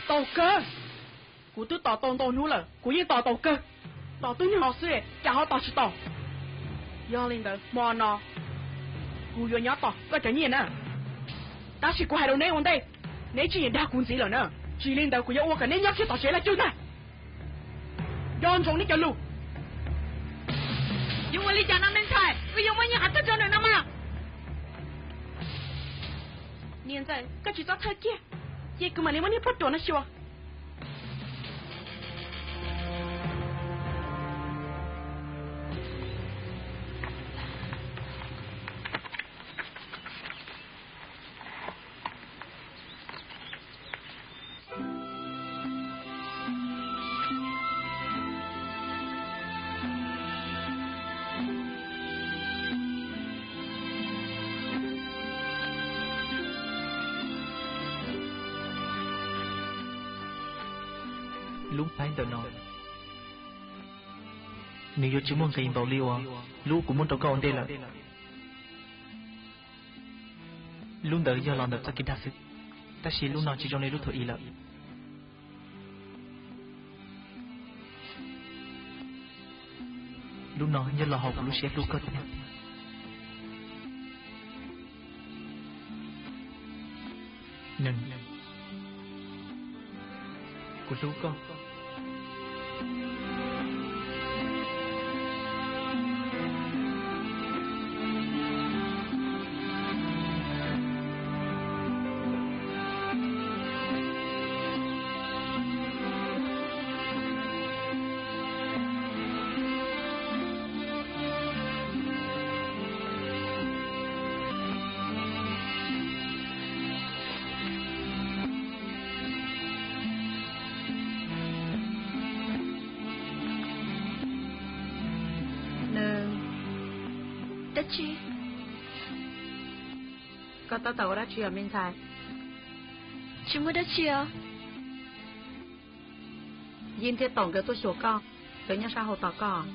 Tau kawg. Kuv twb tos tau ntau hnub lawm, kuv yeej tos tau kawg. Tos twb nyuag no xwb cas ho tos tsis tau. Yog li ntawd hmo no kuv yuav nyob tos koj cov nyiaj na. Tab sis kuv hais rau neb ua ntej, neb tsis nyiam dag kuv ntxiv lawm na. Tsis li ntawd kuv yuav ua kom neb nyob kiag tom tsev laj cuj ntag. Nco ntsoov neb cov lus. Yuav ua li cas no me ntxhais, wb yuav muab nyiaj qhov twg rau nws no mas? Niam ntxawm, koj tsis txhob thawj kiag, cia kuv mam li muab niag poj ruam no xyuas. Lub nplhaib ntawm no nws yuav tsis muaj nqis npaum li uas lub kuv muab rau koj ua ntej lawm. Lub ntawd yog los ntawm txoj kev dag xwb, tab sis lub no tsis zoo li lub thaum ub lawm. Lub no nyob los hauv kuv lub siab hlub koj thiab. Nws, kuv hlub koj. Nws, dab tsi? Koj tab tom ua dab tsi os me ntxhais? Tsis muaj dab tsi os. Yij thiab Toom nkawd tuaj xyuas koj, nkawd nyob sab hauv tos koj.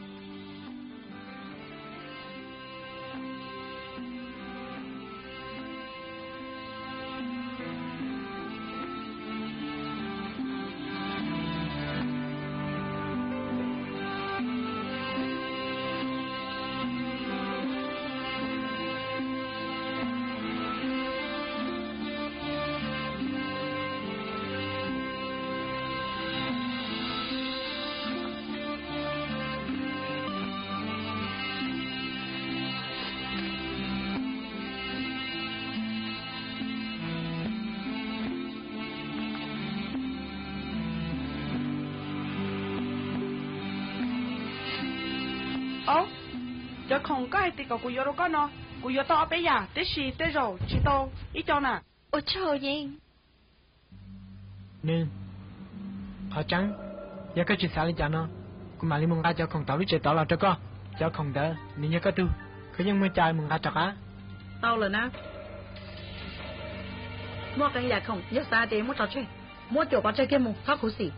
Au, cov khoom koj hais tias kom kuv yuav rau koj no, kuv yuav tau ob peb yam, tiam sis tej zaum tsis tau ib co na. Ua tsaug Yeej. Nws, qhov tseeb, yog koj tsis xav li cas no, kuv mam li mus nqa cov khoom tom lub tsev tod los rau koj. Cov khoom ntawd nws yog koj tug, koj yeej muaj cai mus nqa rov qab. Tau lawm na. Muaj qee yam khoom yog xav hais tias muab tso tseg, muab cuam pov tseg kiag mus, txhob khuv xim.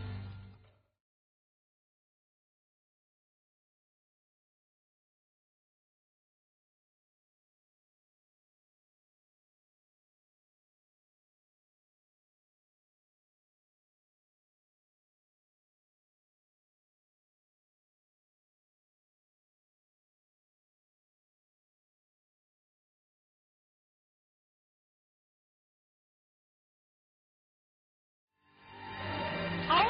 Au,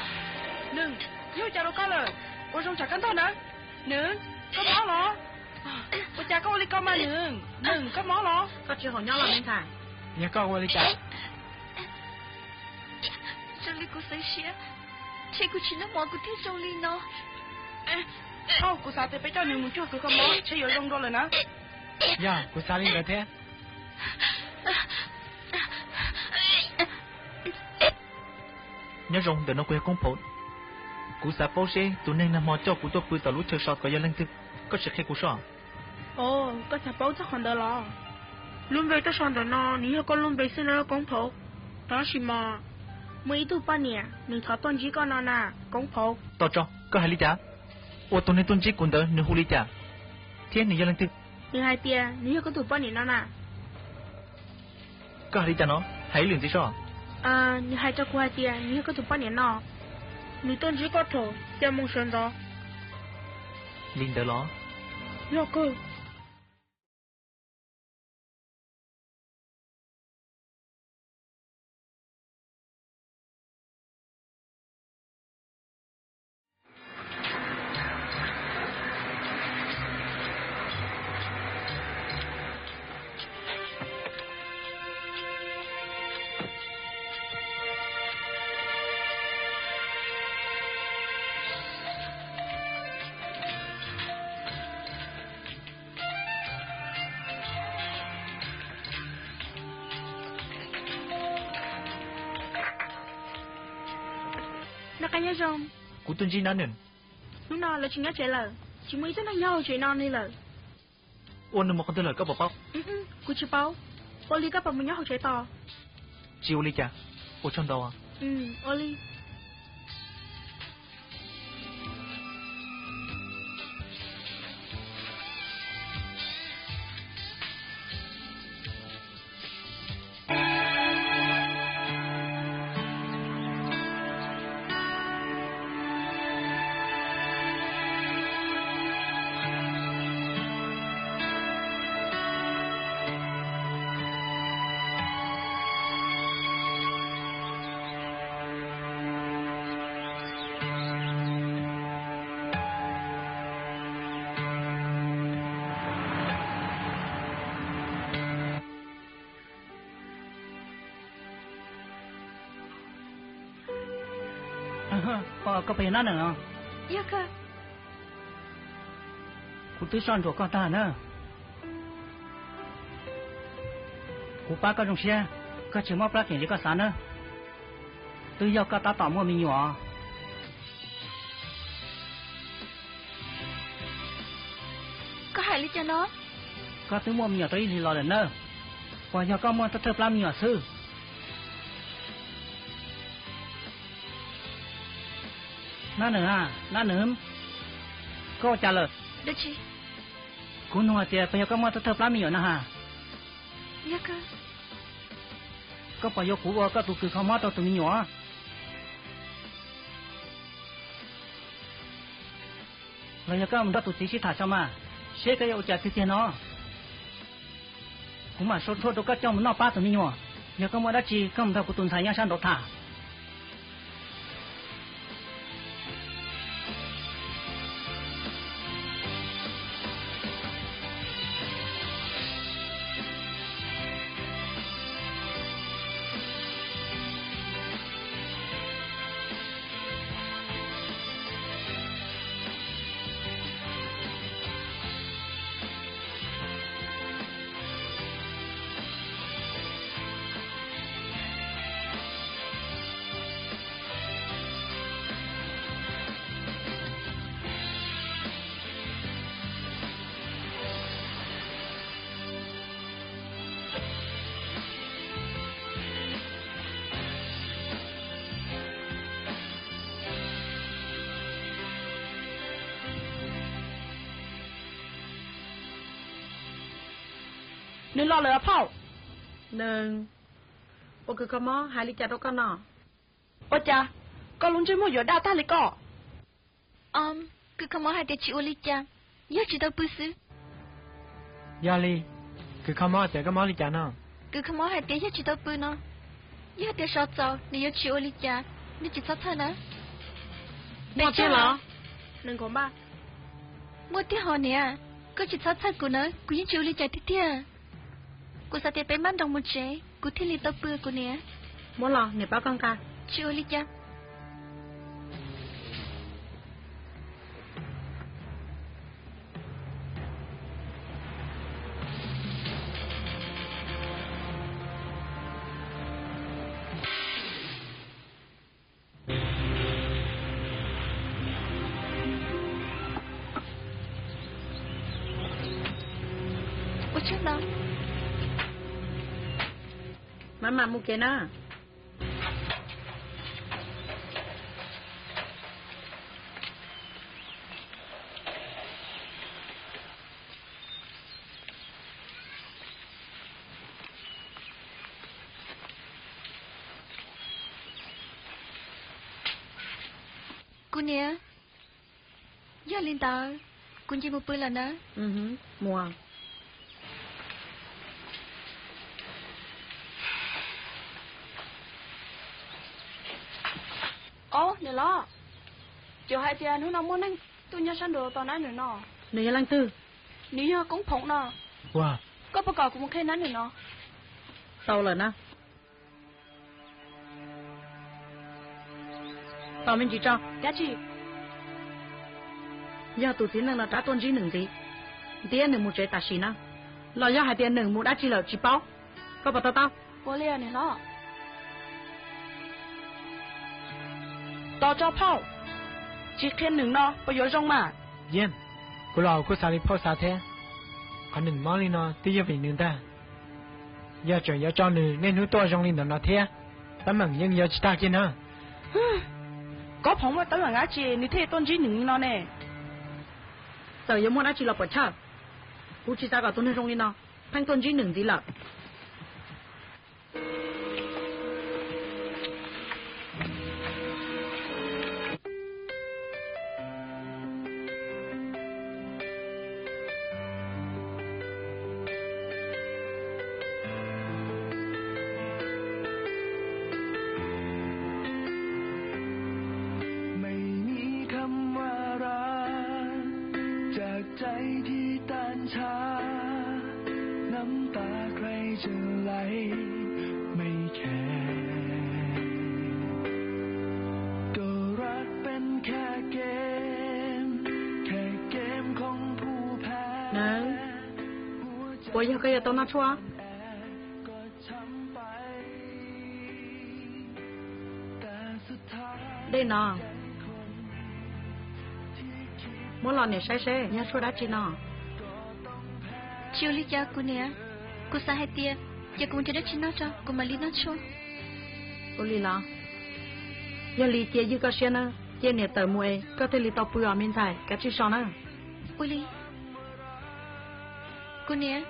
Nws, yog ua cas rau koj lawm? Ua zoo tsam koj ntog na. Nws, koj mob los? Ua cas koj ua li ko mas Nws? Nws, koj mob los? Koj tsis haum nyob los me ntxhais? Yog koj ua li cas? Zoo li kuv xeev siab, ntshe kuv tsis noj mov kuv thiaj zoo li no. Au, kuv xav tias peb coj nws mus cuag kwv kho mob ntshe yuav zoo dua lawm na. Yog, kuv xav li ntawd thiab. Nyob zoo, ntawm no kuv yog Koob Phaum. Kuv xav paub seb tus neeg nag hmo coj kuv tuaj pw tom lub chaw so ko yog leej twg, koj sim qhia kuv soj. Os, koj xav paub txog qhov ntawd los? Lub npe tuaj so ntawm no nws yog koj lub npe xwb na Koob Phaum. Tab sis mas muaj ib tug poj niam nws thov tuaj ntsib koj no na Koob Phaum. Tos tso, koj hais li cas? Ua tus neeg tuaj ntsib kuv ntawd nws hu li cas, thiab nws yog leej twg? Nws hais tias nws yog koj tus poj niam no na. Koj hais li cas no? Hais ib lwm ntxiv soj. Nws hais rau kuv hais tias nws yog koj tus poj niam no, nws tuaj ntsib koj thaum xya moo sawv ntxov. Li ntawd los? Yog kawg. Noj qab nyob zoo. Kuv tuaj ntsib nab nws. Hnub no lawv tsis nyob tsev lawm, tsis muaj ib tug neeg nyob hauv tsev no li lawm. Ua nws mus qhov twg lawm koj puas paub? Kuv tsis paub. Ua li koj puas mus nyob hauv tsev tos? Tsis ua li cas. Ua tsaug ntau. Ua li. Koj, koj puas yog Nab Nees os? Yog kawg. Kuv twb soj ntsuam koj tag na. Kuv pab koj zoo siab, koj tsis mob plab keem li koj xav na. Twb yog koj tab tom muaj me nyuam. Koj hais li cas no? Koj twb muaj me nyuam tau ib hlis los lawm na, puas yog koj muaj thawj thawj plab me nyuam xwb? Nab Nees a, Nab Nees, koj ua cas lawm? Dab tsi? Kuv nug hais tias puas yog koj muaj thawj thawj plab me nyuam na has? Yog kawg. Koj puas yuav kuv ua koj tus kws kho mob rau tus me nyuam? Los yog koj mus nrog tus txiv sib tham tso mas, seb koj yuav ua cas tiag tiag no. Kuv mam sau tshuaj rau koj coj mus noj pab tus me nyuam. Yog koj muaj dab tsi koj mus nrog kuv tus ntxhais nyob sab nraud tham. Nws los lawm phauj. Nees, ua kws kho mob hais li cas rau koj no? Ua cas koj lub ntsej muag yuav daj tag li koj? Kws kho mob hais tias tsis ua li cas, yog tsis tau pw xwb. Yog li, kws kho mob hais tias koj mob li cas no? Kws kho mob hais tias yog tsis tau pw no, yog tias sov txaus nws yuav tsis ua li cas, nej tsis txhob txhawj na. Muaj tiag los? Muaj tiag hos niam, koj tsis txhob txhawj kuv na, kuv yeej tsis ua li cas tiag tiag. Kuv xav tias peb npaj nroos mus tsev kuv thiaj li tau pw kuv niam. Muab los niam pab koj nqa. Tsis ua li cas. Ua tsaug ntau. Maj mam mus kev na. Kuv niam, yog li ntawd, kuv nce mus pw lawm na. Mus. Ob, niam hlob, cov hais tias hnub no muaj neeg tuaj nyob sab nraud tos nab nwm no. Nws yog leej twg? Nws yog koob phoom no. Ua, koj puas kom kuv mus qhia nab nwm no? Tau lawm na. Tos me ntsis tso. Dab tsi? Yog tus txiv neej no rov tuaj ntsib nws ntxiv, ntiab nws mus tsev tam sim na, los yog hais tias nws mus dab tsi lawm tsis paub. Koj puas to taub? Ua li niam hlob. Tos tso phauj, tsis qhia nws no puas yuav zoo mas? Yeej, kuv los kuj xav li phauj xav thiab. Qhov nws mob li no twb yog vim nws ntag. Yog tseem yuav tso nws niaj hnub tuaj zoo li ntawm no thiab, teeb meem yeej yuav tsis tag kiag na. Koob phoom muaj teeb meem dab tsi nws thiaj tuaj ntsib nws li no ne? Txawm yuav muaj dab tsi los puas chawj, kuv tsis xav kom tus neeg zoo li no pheej tuaj ntsib nws ntxiv lawm. Puas yog koj yuav tau noj tshuaj? Dej no, muab los niam saib seb yog tshuaj dab tsi no. Tsis ua li cas kuv niam, kuv xav hais tias ces kuv mus nrhiav dab tsi noj tso kuv mam li noj tshuaj. Ua li los, yog li cia ywj koj siab na, cia niam tawm mus es koj thiaj li tau pw os me ntxhais, kav tsij so na. Ua li, kuv niam,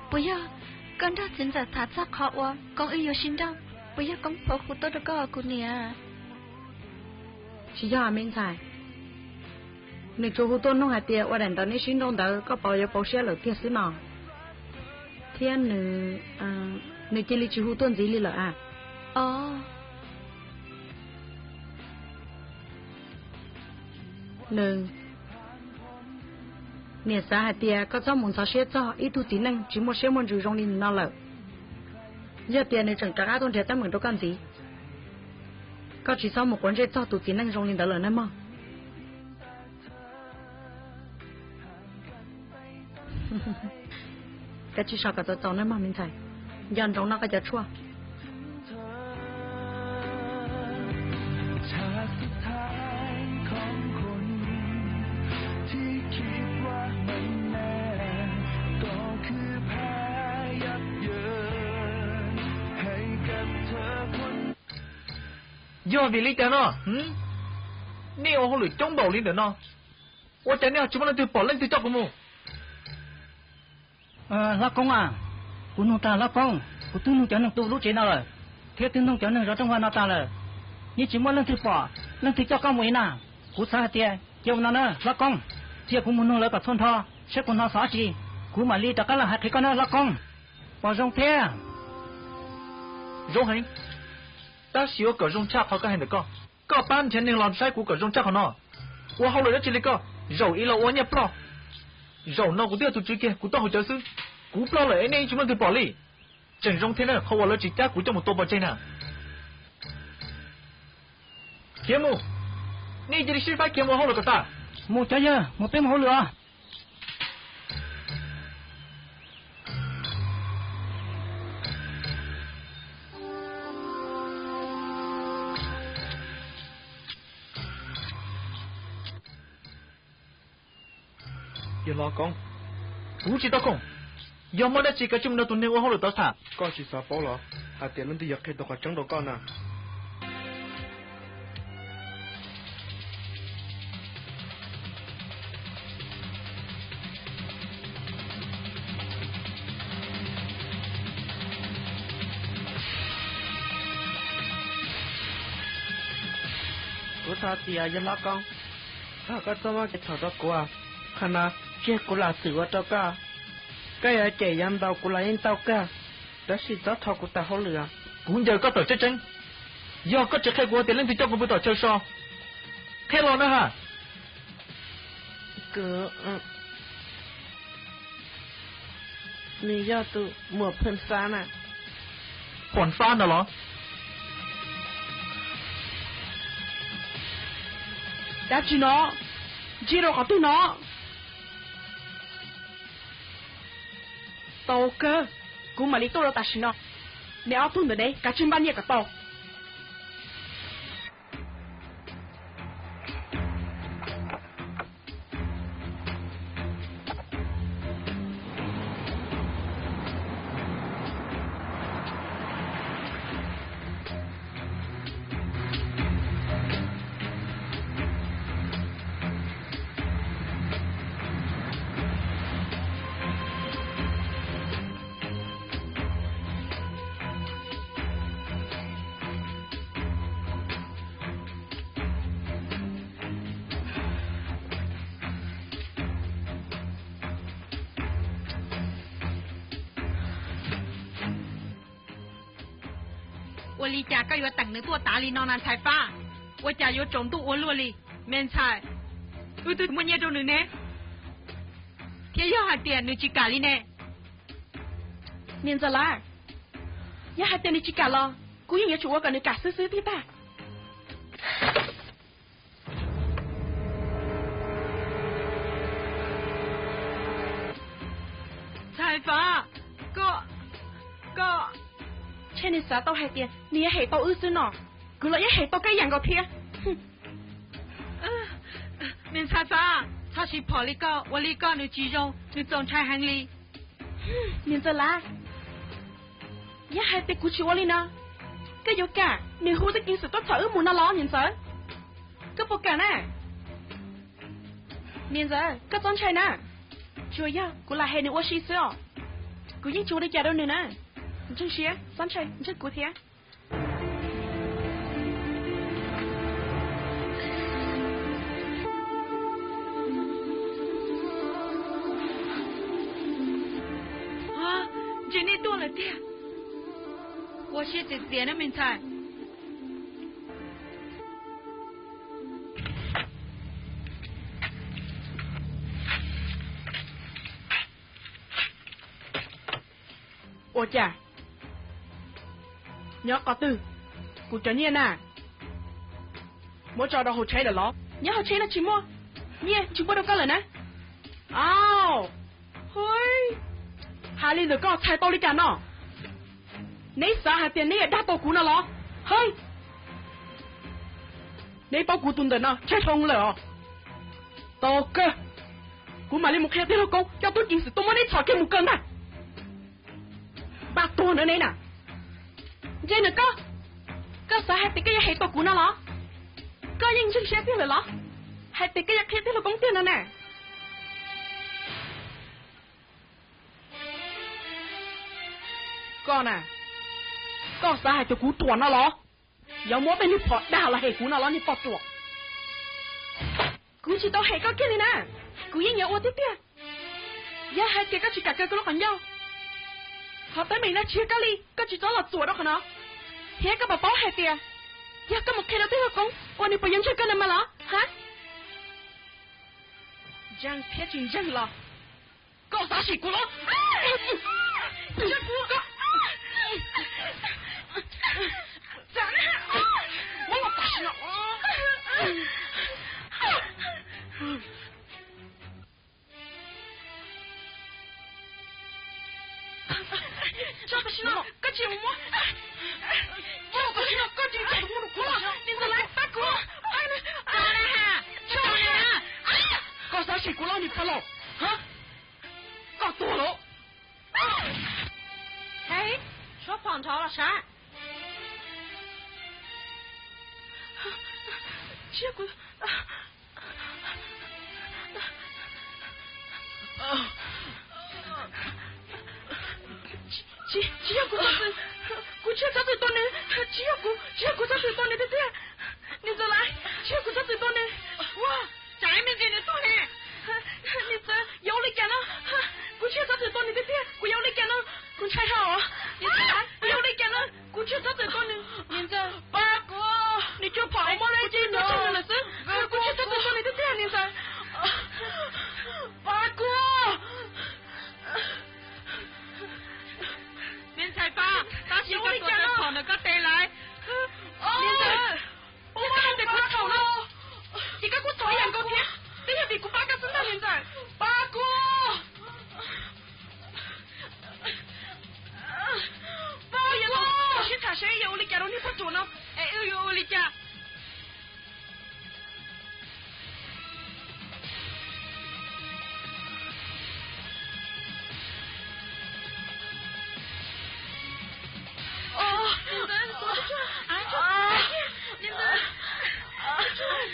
puas yog koj nrog txiv ntxawm tham txog qhov uas koob wb yuav sib nrauj, puas yog koob pom hu tuaj rau koj kuv niam? Tsis yog me ntxhais, nws tsuas hu tuaj nug hais tias ua daim ntawv nej sib nrauj ntawd koj puas yuav pauv siab lawm tiag xwb no, thiab nws, nws cia li tsis hu tuaj ntxiv li lawm a. Nws, niam xav hais tias koj txhob mus ntxhov siab txog ib tug txiv neej tsis muaj siab muaj ntsws zoo li no lawm. Yog tias nws tseem rov qab tuaj nrhiav teeb meem rau koj ntxiv, koj tsis txhob mus quav ntsej txog tus txiv neej zoo li ntawd lawm nawb mog. Koj tsis so kom txaus txaus nawb mog me ntxhais, nco ntsoov noj koj cov tshuaj. Yog vim li cas no? Nej ua hauj lwm coob npaum li ntawm no, ua cas nej ho tsis muaj leej twg pom leej twg coj kuv mus? Hlob Koob a, kuv nug tag Hlob Koob, kuv twb nug cov neeg tu lub tsev no lawm, thiab twb nug cov neeg zov rooj vag no tag lawm, yeej tsis muaj leej twg pom leej twg coj koj mus li na. Kuv xav hais tias cia ua no na Hlob Koob, cia kuv mus nug lawv kom txhua nrho, saib kuv hnov xov dab tsi, kuv mam li rov qab los hais qhia koj na Hlob Koob. Puas zoo thiab? Zoo heev, tab sis ua kom zoo tshaj qhov koj hais ntawm koj. Koj pab nrhiav neeg los saib kuv kom zoo tshaj qhov no. Ua hauj lwm dab tsi li koj, zaum ib los ua nyiaj ploj. Zaum no kuv twb yog tus tswv kiag kuv taub hau cawv xwb. Kuv ploj lawm es nej tsis muaj leej twg pom li. Tseem zoo thiab na, qhov uas lawv tsis cab kuv coj mus tua pov tseg na. Khiav mus, nej cia li sib faib khiav mus ua hauj lwm kom tas. Mus cov yawg, mus peb mus hauj lwm os. Yawg Hlob Koob, kuv tsis tau khoom, yog muaj dab tsi kav tsij mus nrog tus neeg ua hauj lwm tod tham. Koj tsis xav paub los hais tias leej twg yuav qhia tau qhov tseeb rau koj na? Kuv thov tias yawg Hlob Koob, thov koj txhob muab kev txhaum rau kuv. Qhov no tseg kuv lam xwm ua rau koj. Koj yuav cem yuav ntaus kuv los yeej tau kawg, tab sis txhob thov kuv tawm hauj lwm. Kuv ncaws koj tawm tseeb tseeb. Yog koj tsis qhia kuv tias leej twg coj kuv pw tom chaw so, qhia los na ha. Kuv, nws yog tus muam Phoo Xab na. Phoo Xab ntawd los? Dab tsi no? Ntsib rau qhov twg no? Tau kawg, kuv mam li tuaj rau tam sim no. Neb ob tug ntawm ne, kav tsij npaj nyiaj kom tau. Ua li cas koj yuav teem nws tuaj tas li no na ntxhais Fab? Ua cas yuav tsaus ntuj ua luaj li? Me ntxhais, wb twb muaj nyiaj rau nws ne, thiab yog hais tias nws tsis kam li ne? Niam Ntxawm Lawv, yog hais tias nws tsis kam los kuv yeej yuav tsum ua kom nws kam xwb xwb thiab tag. Fav, koj, koj, ntshe nws xav tau hais tias nws yuav hem tau wb xwb no. Kuv los yeej hem tau koj ib yam nkaus thiab. Me ntxhais Fav, txhob siv phom li koj, ua li koj nws tsis zoo, nws txaus ntshai heev li. Niam ntxawm Lav, yog hais tias kuv tsis ua li no, koj yuav kam nws hu tub ceev xwm tuaj txhom wb mus no los niam ntxawm? Koj puas kam na? Niam ntxawm, koj txhob ntshai na. Tsuas yog kuv lam hais nws ua si xwb os. Kuv yeej tsis ua li cas rau nws na. Ntseeg siab, txhob ntshai, ntseeg kuv thiab. Ntshe nej tuaj lawm tiag. Ua siab txias txias na me ntxhais. Ua cas nyob qhov twg? Kuv cov nyiaj na, muab tso rau hauv tsheb lawm los? Nyob hauv tsheb no tsis muaj, nyiaj tsis muaj rau koj lawm na. Au, hais li ntawm koj txhais tau li cas no? Neb xav hais tias neb yuav dag tau kuv no los? Hais, neb paub kuv tus ntawm no tsheej dhau lawm os. Tau kawg, kuv mam li mus qhia tij laug Koob coj tub ceev xwm tuaj muab neb txhom kiag mus kawg ntag. Npaj tuag na neb na. Ntse na koj, koj xav hais tias koj yuav hem tau kuv no los? Koj yeej ntseeg siab tiag lawm los? Hais tias koj yuav qhia tij laug Koob tiag no na. Koj na, koj xav hais tias kuv ruam no los? Yuav muab tej niag phom dag los hem kuv no los niag poj ruam? Kuv tsis tau hem koj kiag li na, kuv yeej yuav ua tiag tiag. Yog hais tias koj tsis kam kaw kuv lub qhov ncauj, qhov teeb meem no tsis yog koj li, koj tsis txhob los txuam rau qhov no. Thiab koj puas paub hais tias yog koj mus qhia rau tij laug Koob uas nws puas yuav ntseeg koj no mas los ha? Ntseeg thiab tsis ntseeg los, koj xav sim kuv los? Tso tam sim no koj tsis mus muab, tso tam sim no koj tsis tso tus muaj nws khuab, niam ntxawm Lav pab kuv. Koj xav sim kuv los niam pog laus? Koj tuag lawm. Hais, suab phom nrov los sav. Tsis yog kuv, tsis, tsis yog kuv txhob txwm, kuv tsis yog txhob txwm tua nws, tsis yog kuv, tsis yog kuv txhob txwm tua nws tiag tiag. Niam ntxawm Lav, tsis yog kuv txhob txwm tua nws. Ua, tsam ib me ntsis nws tuag ne. Niam ntxawm, yuav ua li cas no? Kuv tsis yog txhob txwm tua nws tiag tiag, kuv yuav ua li cas no? Kuv ntshai heev os. Niam ntxawm Lav, kuv yuav ua li cas no? Kuv tsis yog txhob txwm tua nws. Niam ntxawm, pab kuv, nws cua phom muab lawm, kuv tsis tau tso nws lawm xwb. Kuv tsis yog txhob txwm tua nws tiag tiag niam ntxawm. Pab kuv. Me ntxhais Paj, tab sis koj tua tau phom ntawm koj tes lawm. Niam ntxawm, puas muaj hais tias kuv txhaum no? Ces koj kuj txhaum ib yam nkaus thiab, twb yog vim kuv pab koj xwb ntag niam ntxawm. Pab kuv. Pab kuv, sib tham seb yuav ua li cas rau niag poj ruam no, es wb yuav ua li cas?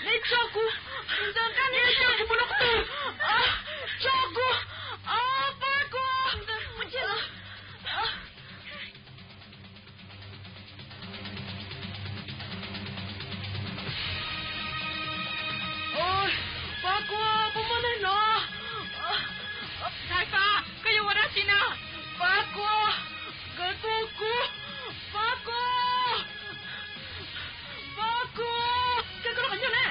Neb tso kuv, neb tso kuv mus rau qhov twg? Tso kuv, pab kuv. Pab kuv, puas muaj neeg no? Ntxhais Paj, koj yuav ua dab tsi na? Pab kuv, nkawd tua kuv. Pab kuv, pab kuv, koj lub qhov ncauj na.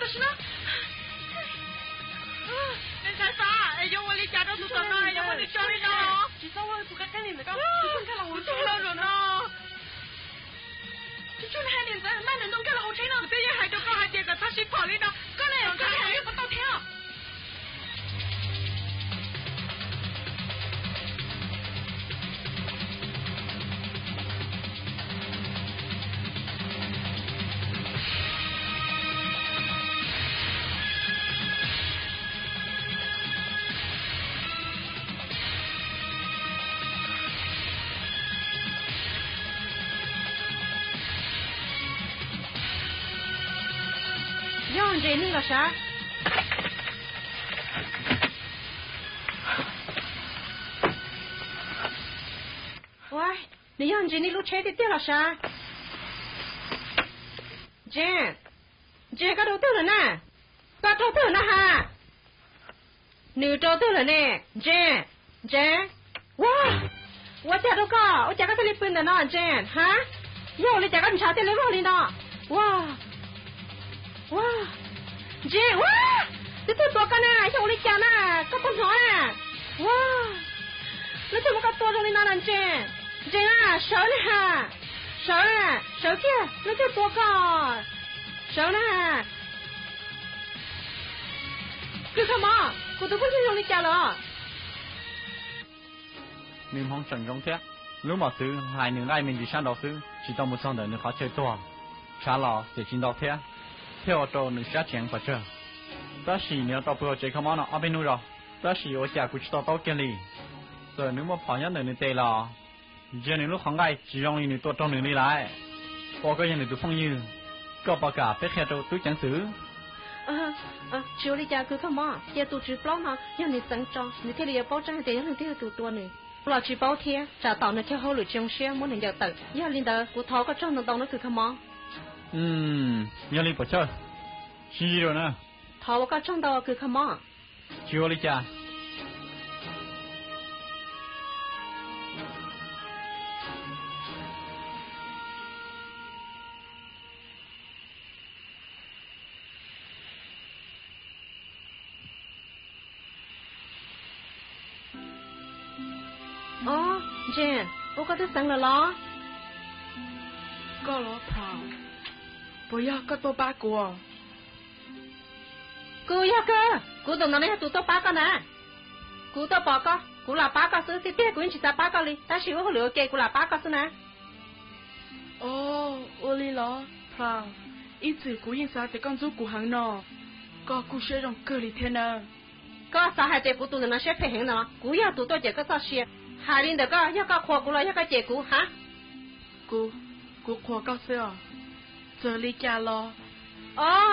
Nws ntshai xav es yuav ua li cas rau tus tom no, yuav muab nws tso li no. Tsis txhob ua tus qab qab li ntawd, koj txhob nkag los hauv tsheb no. Tsis tsuas nws hais li ntawd, mas nws ntuj nkag los hauv tsheb no, twb yeej hais rau koj hais tias kom txhob sib phom li no, koj li koj li hais yeej puas tau thiab. Yog Ntses nej los sav? Ua, nws yog Ntses nej lub tsheb tiag tiag los sav? Ntses, Ntses, koj rau twg lawm na? Koj rau twg lawm na ha? Nws rau twg lawm ne? Ntses, Ntses. Ua, ua cas rau koj? Ua cas koj thiaj li pw ntawm no Ntses ha? Yog ua li cas koj ntshav thiaj li vog li no? Ua, ua, Ntses, ua, twb twb tua koj na, yog ua li cas na? Koj puas hnov na? Ua, lawv twb muab koj tua zoo li no na Ntses. Ntses na, sawv na ha, sawv na, sawv kiag, lawv twb tua koj, sawv na. Kws Kha Mov, kuv tus phooj ywg zoo li cas lawm? Nws hmoov tseem zoo thiab. Lub mom txwv hais nws nqaij me ntsis sab nraud xwb, tsis tau mus txog ntawm nws qhov chaw tuag. Tshav los txawm tsis ntau thiab, thiaj ua rau nws sab tseev pes tsawg. Tab sis nws yuav tau pw hauv tsev kho mob no ob peb hnub zog, tab sis ua cas kuv tsis to taub kiag li. Txawm nws muaj phom nyob ntawm nws tes los, ntsia nws lub qhov nqaij tsis zoo li nws tua raug nws li lawm. Ua koj yog nws tus phooj ywg, koj puas kam peb qhia rau tub ceev xwm? Tsis ua li cas kws Kha Mov, cia tus tswv plaub no yog nws txeev tso nws thiaj li yuav paub tseeb hais tias yog leej twg yog tus tua nws. Kuv los tsis paub thiab, tsam tom nws chaw hauj lwm tsis zoo siab muab nws ncaws tawm. Yog li ntawd kuv thov koj tsaug ntau ntau nawb kws Kha Mov. Yog li puas chawj? Sib ntsib dua na. Thov ua koj tsaug ntau kws Kha Mov. Tsis ua li cas. Ob, Ntses, ua koj twb xeev lawm los? Koj los Prom, puas yog koj tuaj pab kuv? Kuv yog kawg, kuv tus ntawd no yog tus tuaj pab koj na. Kuv tuaj pom koj, kuv lam pab koj xwb, tiag tiag kuv yeej tsis xav pab koj li, tab sis ua hauj lwm ua ke kuv lam pab koj xwb na. Ov, ua li los Prom, ib txwm kuv yeej xav tias koj ntxub kuv heev no, koj kuj siab zoo kawg li thiab na. Koj xav hais tias kuv tus ntawm no siab phem heev ntawm no? Kuv yog tus tuaj cawm koj txoj sia. Hais li ntawm koj, yog koj qhuas kuv los yog koj cem kuv ha? Kuv, kuv qhuas koj xwb os. Txawm li cas los? Ov,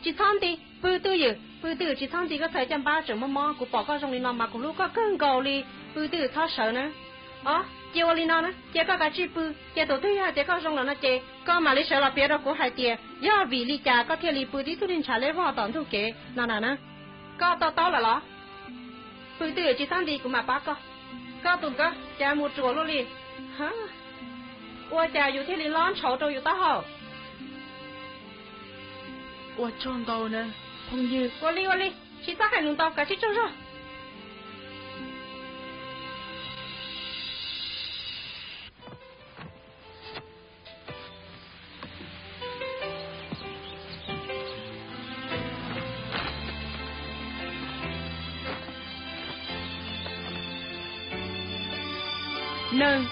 tsis txhob nti, pw twj ywm, pw twj ywm, tsis txhob nti koj txhais caj npab tseem mob mob, kuv pom koj zoo li no mas kuv hlub koj kawg nkaus li. Pw twj ywm txhob sawv na. Ov, cia ua li no na, cia koj kav tsij pw, cia tus twg yog hais tias koj zoo lawm no ces koj mam li sawv los piav rau kuv hais tias yog vim li cas koj thiaj li pw tib tug neeg ntshav leb vog tom ntug kev no na na. Koj to taub lawm los? Pw twj ywm tsis txhob nti kuv mam pab koj. Koj tus nkawd cas mus ruam luaj li. Ua cas yus thiaj li hlob ntshauv rau yus taub hau. Ua tsaug ntau na phooj ywg. Ua li ua li, tsis txhob hais lus ntau, kav tsij tsaug zog. Neeg,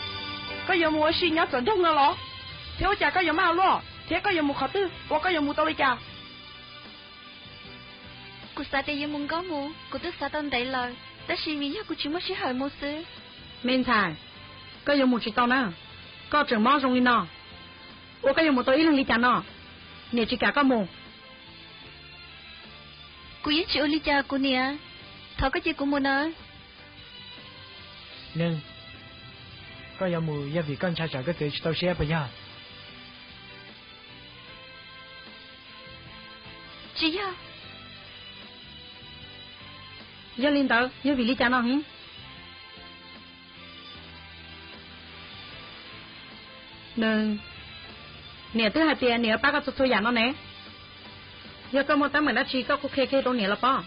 koj yuav mus ua si nyob txawv nroog no los? Thiab ua cas koj yuav maj luaj? Thiab koj yuav mus qhov twg? Ua koj yuav mus tau li cas? Kuv xav tias yuav mus nkauj mus, kuv twb xav tau ntev lawm, tab sis vim yog kuv tsis muaj sij hawm mus xwb. Me ntxhais, koj yuav mus tsis tau na. Koj tseem mob zoo li no, ua koj yuav mus tau ib leeg li cas no? Niam tsis kam koj mus. Kuv yeej tsis ua li cas kuv niam, thov koj cia kuv mus nawb. Neeg, koj yuav mus yog vim koj ntshai tsam koj txiv tsis tau siab puas yog? Tsis yog. Yog li ntawd yog vim li cas no heev? Neeg, niam twb hais tias niam yuav pab koj txhua txhua yam no ne. Yog koj muaj teeb meem dab tsi koj kuj qhia kiag rau niam los pob.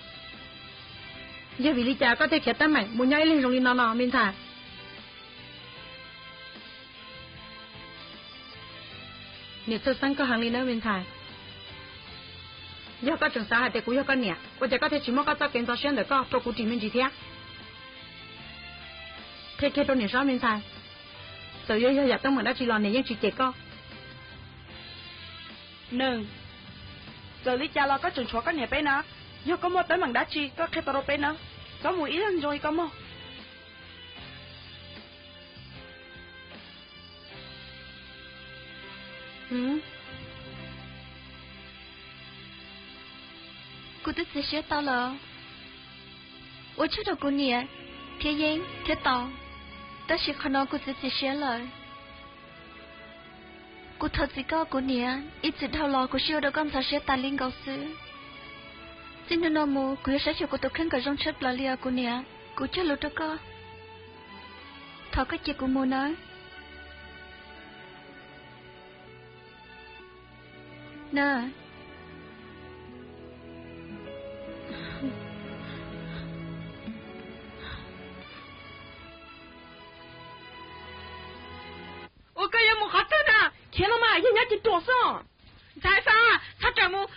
Yog vim li cas koj thiaj khiav teeb meem mus nyob ib leeg zoo li no no me ntxhais? Niam txhawj xeeb koj heev li nawb me ntxhais. Yog koj tseem xav hais tias kuv yog koj niam, ua cas koj thiaj tsis muab koj txoj kev ntxhov siab ntawm koj rau kuv ris me ntsis thiab? Qhia kiag rau niam saib me ntxhais. Txawm yuav yog yam teeb meem dab tsi los niam yeej tsis cem koj. Nees, txawm li cas los koj tseem tshuav koj niam peb na. Yog koj muaj teeb meem dab tsi koj qhia tau rau peb na. Koj mus ib leeg zoo li koj mog. Kuv twb txiav siab tau lawm. Ua tsaug rau kuv niam thiab yeeb thiab tos, tab sis qhov no kuv txiav txim siab lawm. Kuv thov txim koj kuv niam, ib txwm dhau los kuv siv ua rau koj ntxhov siab tas li nkaus xwb. Txij hnub no mus kuv yuav saib xyuas kuv tus kheej kom zoo tshaj plaws li os kuv niam. Kuv cog lus rau koj, thov koj cia kuv mus nawb. Na, ua koj yuav mus qhov twg na? Khiav los mas, yog nyob ces ruam xwb. Ntxhais Fab, txhob rawm mus,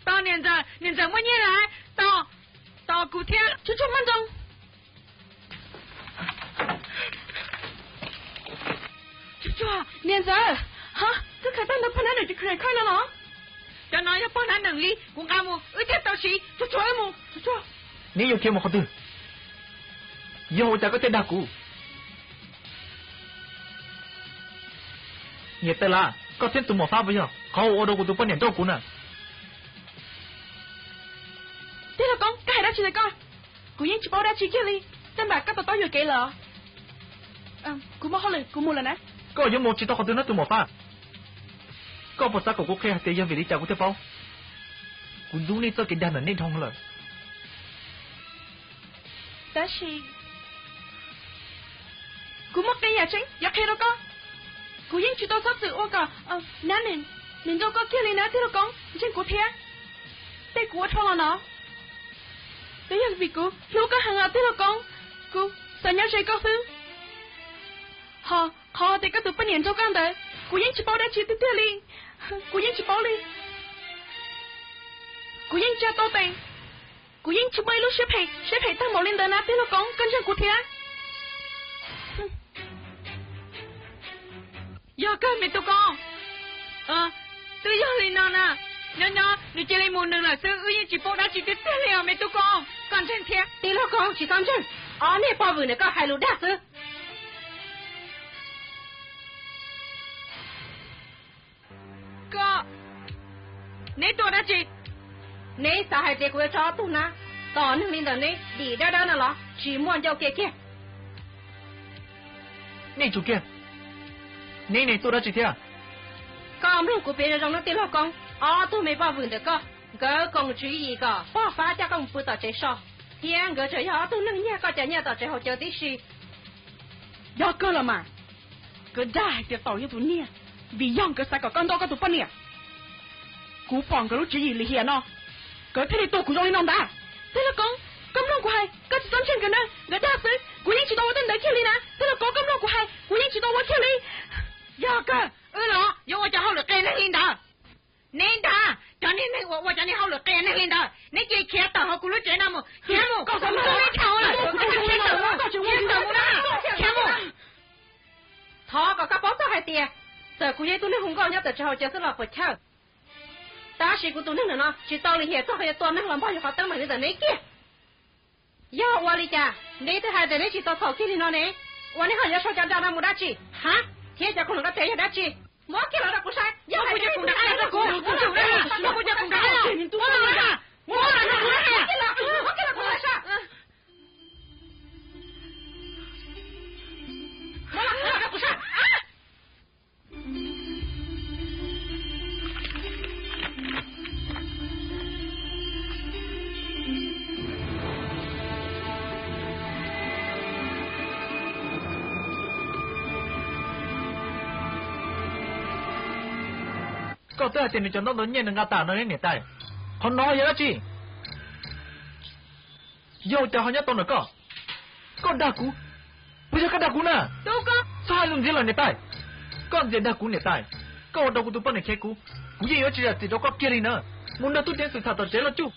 tos niam ntxawm, niam ntxawm muaj nyiaj lawm, tos, tos kuv thiab. Tsuag tsuag maj nroos. Tsuag, niam ntxawm, twb khaws tag ntawd poj nab nees tsis khaws no los? Cov no yog poj nab nees li, kuv nqa mus wb thiaj tau siv, tsuag tsuag wb mus. Neb yuav khiav mus qhov twg? Yog ua cas koj thiaj dag kuv? Niam Tawj Lab, koj thiab tus Muam Fab puas yog qhov uas ua rau kuv tus poj niam nrauj kuv na? Tij laug Koob, koj hais dab tsi ntawm koj? Kuv yeej tsis paub dab tsi kiag li, tej npam koj to taub yuam kev lawm. Kuv muaj hauj lwm, kuv mus lawm na. Koj yuav mus tsis tau qhov twg na tus Muam Fab. Koj puas xav kom kuv qhia hais tias yog vim li cas kuv thiaj paub? Kuv ntxub nej txoj kev dag ntawm nej dhau lawm. Tab sis kuv muaj qee yam tseeb yuav qhia rau koj. Kuv yeej tsis tau txhob txwm ua kom nab nees nrauj koj kiag li na tij laug Koob, ntseeg kuv thiab. Tej kuv ua dhau los no twb yog vim kuv hlub koj heev os tij laug Koob, kuv xav nyob ze koj xwb. Ho qhov tias koj tus poj niam nrauj koj ntawd, kuv yeej tsis paub dab tsi tiag tiag li. Kuv yeej tsis paub li. Kuv yeej tsa tau tes, kuv yeej tsis muaj ib lub siab phem, siab phem tag npaum li ntawd na tij laug Koob, koj ntseeg kuv thiab. Yog kawg me tub Koob, twb yog li no na, nyob nyob nws cia li mus nws lawm xwb, wb yeej tsis paub dab tsi tiag tiag li os me tub Koob, koj ntseeg thiab. Tij laug Koob, tsis txhob ntseeg, ob niag poj vwm ntawm koj hais lus dag xwb. Koj, neb tuaj dab tsi? Neb xav hais tias kuv yuav tso ob tug nab tom neeg li ntawm neb dim dawb dawb no los? Tsis muaj ncauj kiag kiag. Nej tsum kiag, neb ne tuaj dab tsi thiab? Koj mloog kuv piav zoo zoo nawb tij laug Koob, ob tug me poj vwm ntawm koj, nkawd koom tswv yim kom pog Fab coj koj mus pw tom tsev so, thiab nkawd tseem yog ob tug neeg nyiag koj cov nyiaj tom tsev haus cawv tib si. Yog kawg los mas, nkawd dag hais tias Taum yog tus niag, vim yog nkawd xav kom koj nrauj koj tus poj niam. Kuv pom nkawd lub tswv yim lim hiam no, nkawd thiaj li tua kuv zoo li no ntag. Tij laug Koob, koj mloog kuv hais, koj tsis txhob ntseeg nkawd na, nkawd dag xwb, kuv yeej tsis tau ua tej ntawd kiag li na. Tij laug Koob, koj mloog kuv hais, kuv yeej tsis tau ua kiag li. Yog kawg, wb los yuav ua cov hauj lwm qias neeg li ntawd. Neb ntag, cov niag neeg uas ua cov niag hauj lwm qias neeg li ntawd, neb cia li khiav tawm hauv kuv lub tsev no mus, khiav mus, kuv ua ib thaum lawm, khiav tawm mus na, khiav mus. Thov kom koj paub txog hais tias, txawm kuv yog ib tug neeg hu nkauj nyob tom tsev haus cawv xwb los puas chawj, tab sis kuv tus neeg ntawm no tsis tau lim hiam txog qhov yuav tua neeg los npog yus qhov teeb meem li ntawm neb kiag. Yog ua li cas neb twb hais tias neb tsis tau txhaum kiag li no ne? Ua neb ho yuav sau cov nra no mus dab tsi? Ha, thiab cov khoom no koj tsev yog dab tsi? Muab kiag los rau kuv saib. Yog hais tias kuv nra, kuv nra, kuv nra, muab los rau kuv saib. Koj twb hais tias nws cov ntaub ntawv nyiaj nws nqa tas no ne niam tais. Qhov no yog dab tsi? Yog ua cas ho nyob tau ntawm koj? Koj dag kuv, puas yog koj dag kuv na? Txhob hais lus ntxias los niam tais. Koj ntxias dag kuv niam tais, koj ua rau kuv tus poj niam khiav kuv, kuv yeej yuav tsis zam txim rau koj kiag li na. Mus nrog tub ceev xwm tham tom tsev los tsuj.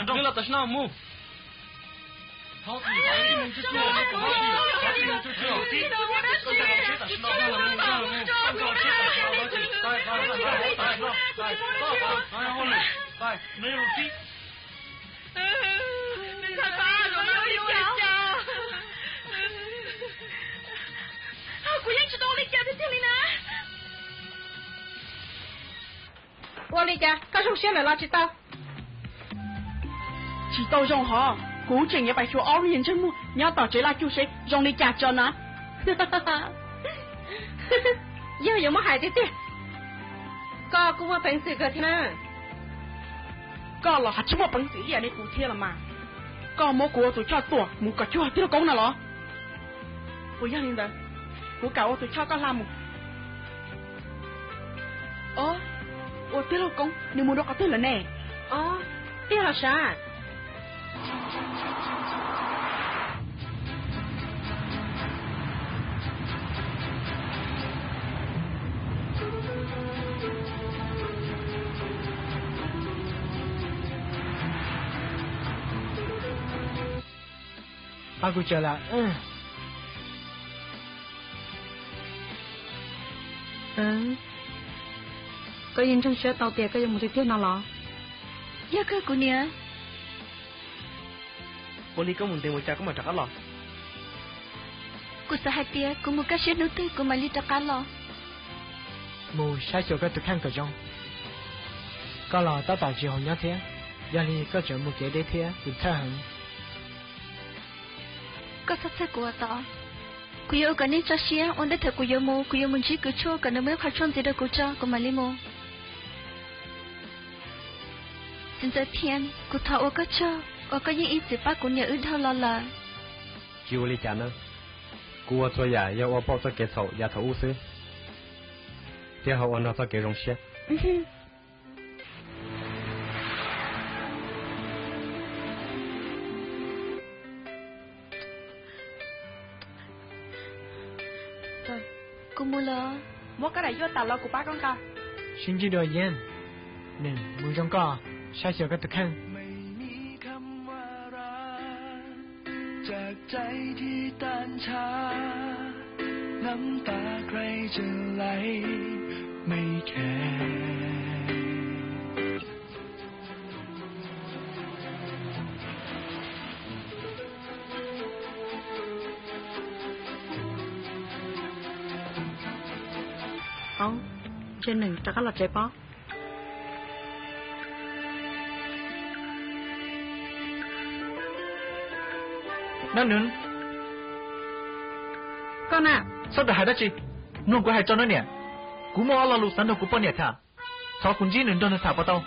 Nws los tam sim no mus. Kuv yeej tsis tau ua li cas tiag tiag li na. Ua li cas koj zoo siab lawm los tsis tau? Tsis tau zoo hov, kuv tseem yuav pais xyuas ob lub niag ntsej muag nyob tom tsev laj cuj seb zoo li cas tso na. Yog yuav muab hais tiag tiag, koj kuj muaj peev xwm kawg thiab na. Koj los ho tsis muaj peev xwm ib yam li kuv thiab los mas. Koj muab kuv ua tus choj tuam mus kom cuag tij laug Koob no los? Puas yog li ntawd, kuv kam ua tus choj koj hla mus. Ob, ua tij laug Koob nws mus rau qhov twg lawm ne? Ob, tiag los sav? Pab kuv tsawv lawm. Koj yeej ntseeg siab tau tias koj yuav mus tiag tiag no los? Yog kawg kuv niam. Ua li koj mus ntev mus cas koj mam rov qab los? Kuv xav hais tias kuv mus kaj siab hnub twg kuv mam li rov qab los. Mus saib xyuas koj tus kheej kom zoo. Koj los tab tom tsis haum nyob thiab, yog li koj tseem mus kev deb thiab kuv txhawj heev. Koj txhob txhawj kuv ua tod. Kuv yuav ua kom nej tso siab, ua ntej thaum kuv yuav mus, kuv yuav mus ntsib kws tshuaj kom nws muaj ib qho tshuaj ntxiv rau kuv tso kuv mam li mus. Txiv ntxawm Thiab, kuv thov ua koj tsaug uas koj yeej ib txwm pab kuv niam wb dhau los lawm. Tsis ua li cas nawb, kuv ua txhua yam yog ua pauj txoj kev txhaum yav thaum ub xwb, thiab ho ua nrog txoj kev zoo siab. Kuv mus lawm. Muab koj daim yuaj tas los kuv pab koj nqa. Sib ntsib dua Yeeb. Nws mus zoo koj, saib xyuas koj tus kheej. Au, ntshe nws rov qab los tsev pob. Nab Nws, koj na, txhob rawm hais dab tsi, mloog kuv hais tso nawb niam. Kuv muaj ob lo lus xav nrog kuv poj niam tham, thov kuv ntsib nws nrog nws tham puas tau?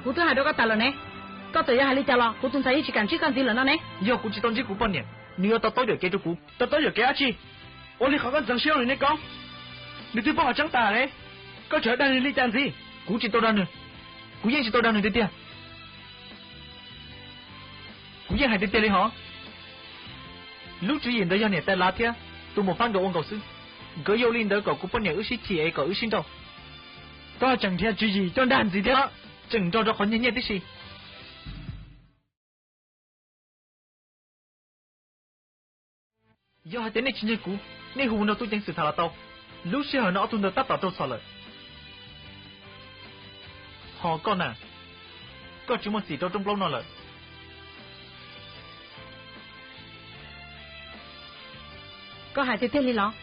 Kuv twb hais rau koj tas lawm ne, koj txawm yuav hais li cas los kuv tus ntxhais yeej tsis kam ntsib koj ntxiv lawm no ne. Yog kuv tsis tau ntsib kuv poj niam, nws yuav to taub yuam kev rau kuv. To taub yuam kev dab tsi? Ua li qhov koj ntxeev siab li ne Koob, nws twb paub qhov tseeb tas ne, koj tseem dag nws li cas ntxiv? Kuv tsis tau dag nws, kuv yeej tsis tau dag nws tiag tiag. Kuv yeej hais tiag tiag li hos. Lub tswv yim ntawd yog niam tais Lav thiab tus muam Fab nkawd ua nkaus xwb. Nkawd yuav ua li ntawd kom kuv poj niam wb sib chim es kom wb sib nrauj. Koj tseem nrhiav tswv yim coj dag ntxiv thiab, tseem nrog rau qhov nyiaj nyiaj tib si. Yog hais tias nej tsis ntseeg kuv, nej hu mus nrog tub ceev xwm tham los tau. Lub sij hawm no ob tug ntawd tab tom raug txhom lawm. Ho koj na, koj tsis muaj txim rau rooj plaub no lawm. Koj hais tiag tiag li los?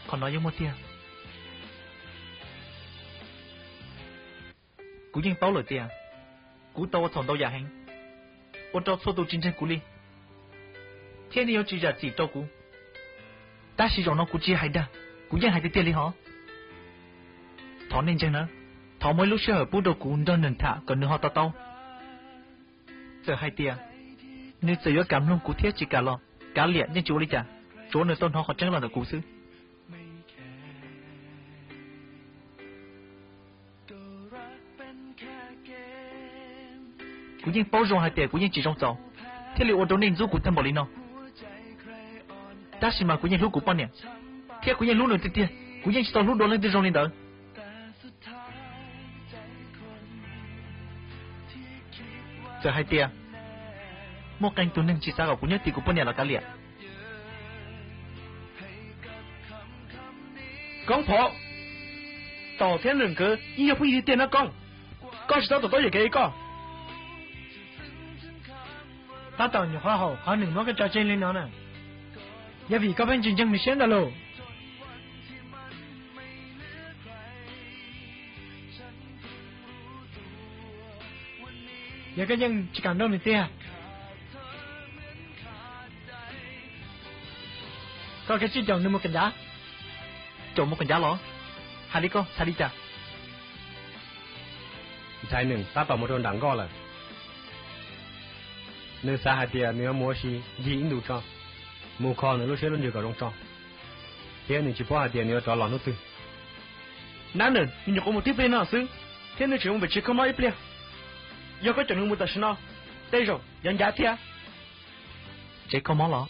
Qhov no yeej muaj tiag. Kuv yeej paub lawm tias kuv tau ua txhaum ntau yam heev, ua rau txhua tus tsis ntseeg kuv li, thiab nej yuav tsis zam txim rau kuv. Tab sis zaum no kuv tsis hais dag, kuv yeej hais tiag tiag li hos. Thov nej ntseeg na, thov muaj ib lub sij hawm pub rau kuv nrog nws tham kom nws ho to taub. Txawm hais tias nws txawm yuav kam mloog kuv thiab tsis kam los, kav liam yeej tsis ua li cas. Tsuav nws tau hnov qhov tseeb los ntawm kuv xwb. Kuv yeej paub zoo hais tias kuv yeej tsis zoo txaus, thiaj li ua rau nej ntxub kuv tag npaum li no. Tab sis mas kuv yeej hlub kuv poj niam, thiab kuv yeej hlub nws tiag tiag, kuv yeej tsis tau hlub dua leej twg zoo li ntawd. Txawm hais tias muaj qee tus neeg tsis xav kom kuv nyob tim kuv poj niam los kav liam. Koob Phov, Taum thiab Nees nkawd yeej yog phooj ywg tiag nawb Koob. Koj tsis txhob tuam tuab yam kev li koj. Tab tom nyuam qhuav haum qhov Nees muab koj tso tseg li no na, yog vim koj pheej tsis ntseeg nws siab ntau lauj. Yog koj yeej tsis kam nrauj nws tiag, koj kav tsij caum nws mus qhov ncauj. Caum mus qhov ncauj los? Hais li koj xav li cas? Ntxhais Nees tab tom mus rau nram nkoj lawm. Nws xav hais tias nws yuav mus ua si ncig ib ntus tso, mus kho nws lub siab lub ntsws kom zoo tso, thiab nws tsis paub hais tias nws yuav rov los hnub twg. Nab Nees, nws nyuam qhuav mus tib pliag no xwb, thiab nws tseem mus pem tsev kho mob ib pliag. Yog koj caum nws mus tam sim no, tej zaum yuav ncav thiab. Tsev kho mob los?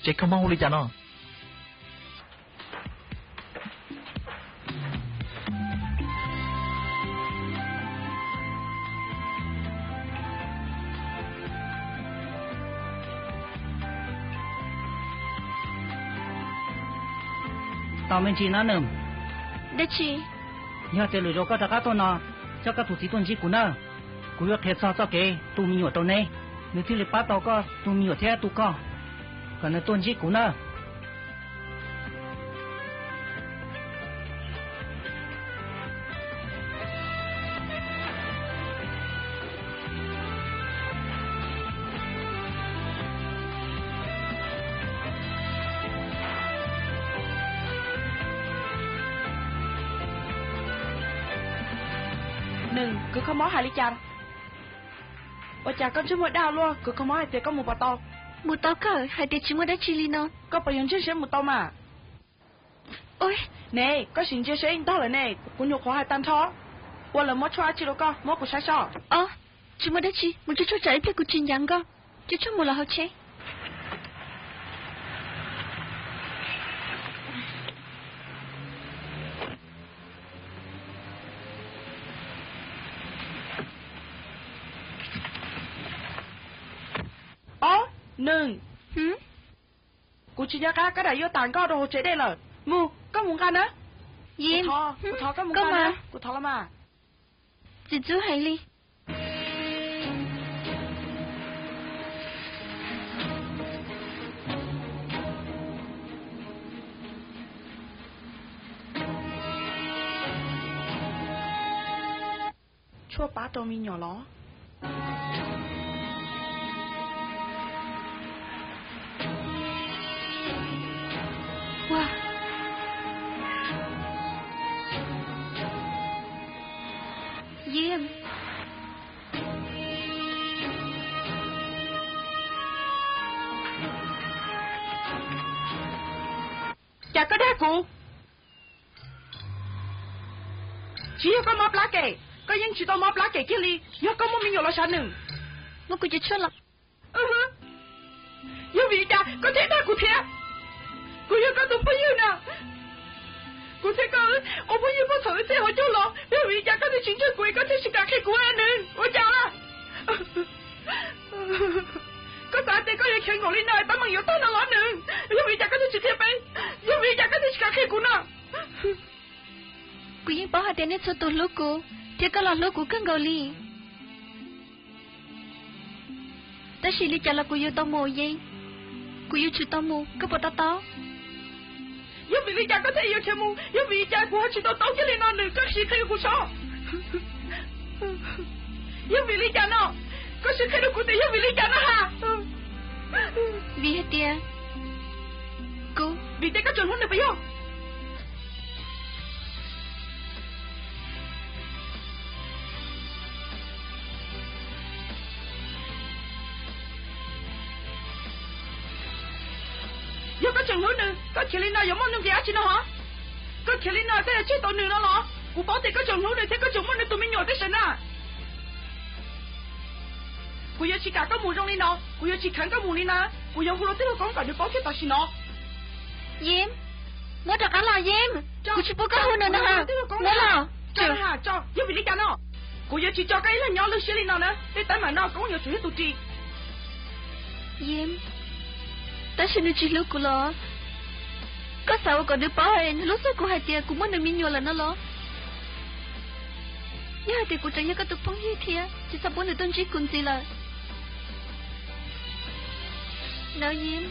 Tsev kho mob hu li cas no? Tos me ntsis no Nees. Dab tsi? Yog tias lwm zaus koj rov qab tuaj no, coj koj tus txiv tuaj ntsib kuv na. Kuv yuav qhia txog txoj kev tu me nyuam rau neb, nws thiaj li pab tau koj tus me nyuam thiab tu koj, kom nws tuaj ntsib kuv na. Nees, kws kho mob hais li cas? Ua cas koj ntsej muag daj luaj, kws kho mob hais tias koj mus puas tau? Mus tau kawg, hais tias tsis muaj dab tsi li no. Koj puas yuav ntseeg seb mus tau mas? Ne, koj sim ntsia seb ntog lawm ne, kuv nyuam qhuav hais tag nrho. Ua lawv muab tshuaj dab tsi rau koj, muab kuv saib soj. Os, tsis muaj dab tsi, mus coj tshuaj tsam ib pliag kuv tsis ncav nkoj. Coj tshuaj mus lawm hauv tsev. Ob, Nees. Kuv tsis nco qab koj dam yuav tas nkoj rau hauv tsev dej lawm. Mus, koj mus nqa na. Kuv thov koj mus nqa na, kuv thov los mas. Txiv txub heev li. Tshuaj pab rau me nyuam los? Yim, cas koj dag kuv? Tsis yog koj mob plab kem, koj yeej tsis tau mob plab kem kiag li, yog koj muaj me nyuam los sav nws. Muab kuv cov tshuaj los. Yog vim li cas koj thiaj dag kuv thiab? Kuv yog koj tus phooj ywg na. Kuv thiab koj ua phooj ywg puag thaum wb txij hauv caug los, yog vim li cas koj thiaj tsis ntseeg kuv, koj thiaj tsis kam qhia kuv nws? Ua cas? Koj xav tias koj yuav khiav nkaum li no pab meem yuav tag no los nws? Yog vim li cas koj thiaj tsis qhia peb? Yog vim li cas koj thiaj tsis kam qhia kuv no? Kuv yeej paub hais tias nej txhua tus hlub kuv, thiab koj los hlub kuv kawg nkaus li. Tab sis li cas los kuv yuav tau mus, Yeeb? Kuv yuav tsum tau mus, koj puas to taub? Yog vim li cas koj thiaj yuav khiav mus? Yog vim li cas kuv ho tsis to taub kiag li no nws? Koj sim qhia rau kuv seb. Yog vim li cas no? Koj sim qhia rau kuv tias yog vim li cas no has? Vim hais tias kuv, vim tias koj tseem hlub nws puas yog? Yog Koj tseem hlub nws, koj khiav li no yuav muaj nuj nqis dab tsi no hov? Koj khiav li no tej yuav tseg tau nws no los? Kuv paub tias koj tseem hlub nws thiab koj tseem muaj nws tus me nyuam tej sav na. Kuv yuav tsis kam koj mus zoo li no, kuv yuav tsis kheev koj mus li na. Kuv yuav hu rau tij laug Koob kom nws paub kiag tam sim no. Yim, muab rov qab los Yim, kuv tsis pub koj hu nws no. Muab los. Yog vim li cas no? Kuv yuav tsis tso koj ib leeg nyob lub siab li no na. Tej teeb meem no Koob yuav tsum yog tus ris. Yim, tab sis nws tsis hlub kuv los? Koj xav ua kom nws paub es nws lub xub kuv hais tias kuv muaj nws me nyuam lawm no los? Yog hais tias kuv tseem yog koj tus phooj ywg thiab, ces txhob pub nws tuaj ntsib kuv ntxiv lawm. Nawb Yim.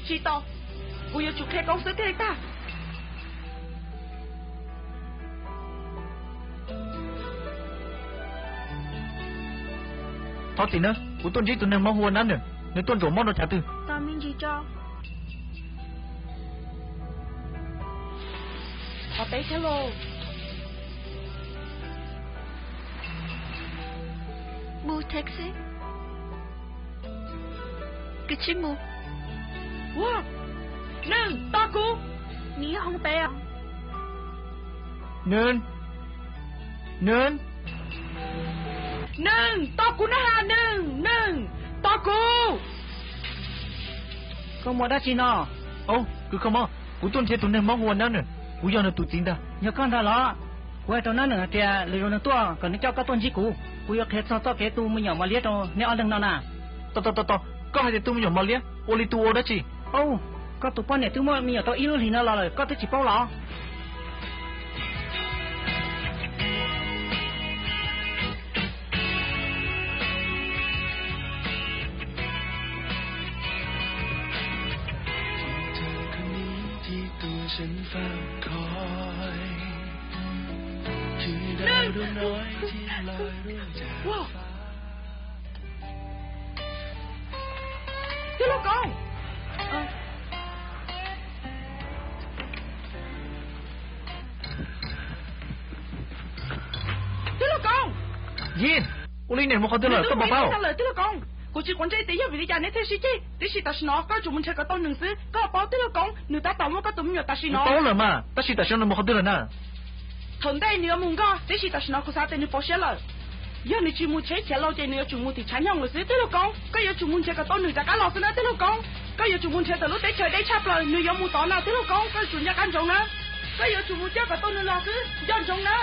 Tsis tau, kuv yuav tsum qhia Koob xwb thiaj li tag. Thov txim nawb, kuv tuaj ntsib tus neeg mob hu ua Nab Nws, nws tuaj ntsuam mob rau chav twg? Tos me ntsis tso. Qhov peb thiab lauj. Mus taxi. Koj tsis mus. Ua, Neej, tos kuv. Nws hoo peb. Neej, Neej, Neej, tos kuv na ha, Neej, Neej, tos kuv. Koj mus dab tsi no? Au, kws kho mob, kuv tuaj nrhiav tus neeg mob hu ua Nab Nws, kuv yog nws tus txiv ntag. Yog koj ntag los? Kuv hais rau Nab Nws hais tias lwm zaus nws tuaj kom nws coj koj tuaj ntsib kuv, kuv yuav qhia txog txoj kev tu me nyuam mos liab rau neb ob leeg no na. Tos tos tos tos, koj hais tias tu me nyuam mos liab, ua li tu ua dab tsi? Au, koj tus poj niam twb muaj me nyuam tau ib lub hlis no los lawm koj twb tsis paub los? Tij laug Koob. Tij laug Koob. Yij, ua li niam mus qhov twg lawm koj puas paub? Tij laug Koob, kuv tsis quav ntsej tias yog vim li cas neb thiaj sib ceg, tiam sis tam sim no koj yuav tsum mus nrhiav kom tau Neej xwb. Koj paub tij laug Koob nws tab tom muaj koj tus me nyuam tam sim no. Paub lawm mas, tab sis tam sim no nws mus qhov twg lawm na? Thaum ntej nws yuav mus nkoj, tiam sis tam sim no kuv xav tias nws pauv siab lawm. Yog nws tsis mus tsheb chav laus ces nws yuav tsum mus tim tshav nyoog lawm xwb tij laug Koob. Koj yuav tsum mus nrhiav kom tau nws rov qab los xwb na tij laug Koob. Koj yuav tsum mus nrhiav tawm lub teb chaws deb tshaj plaws nws yuav mus tod na tij laug Koob, koj yuav tsum nco qab ntsoov na. Koj yuav tsum mus coj kom tau nws los xwb, nco ntsoov na.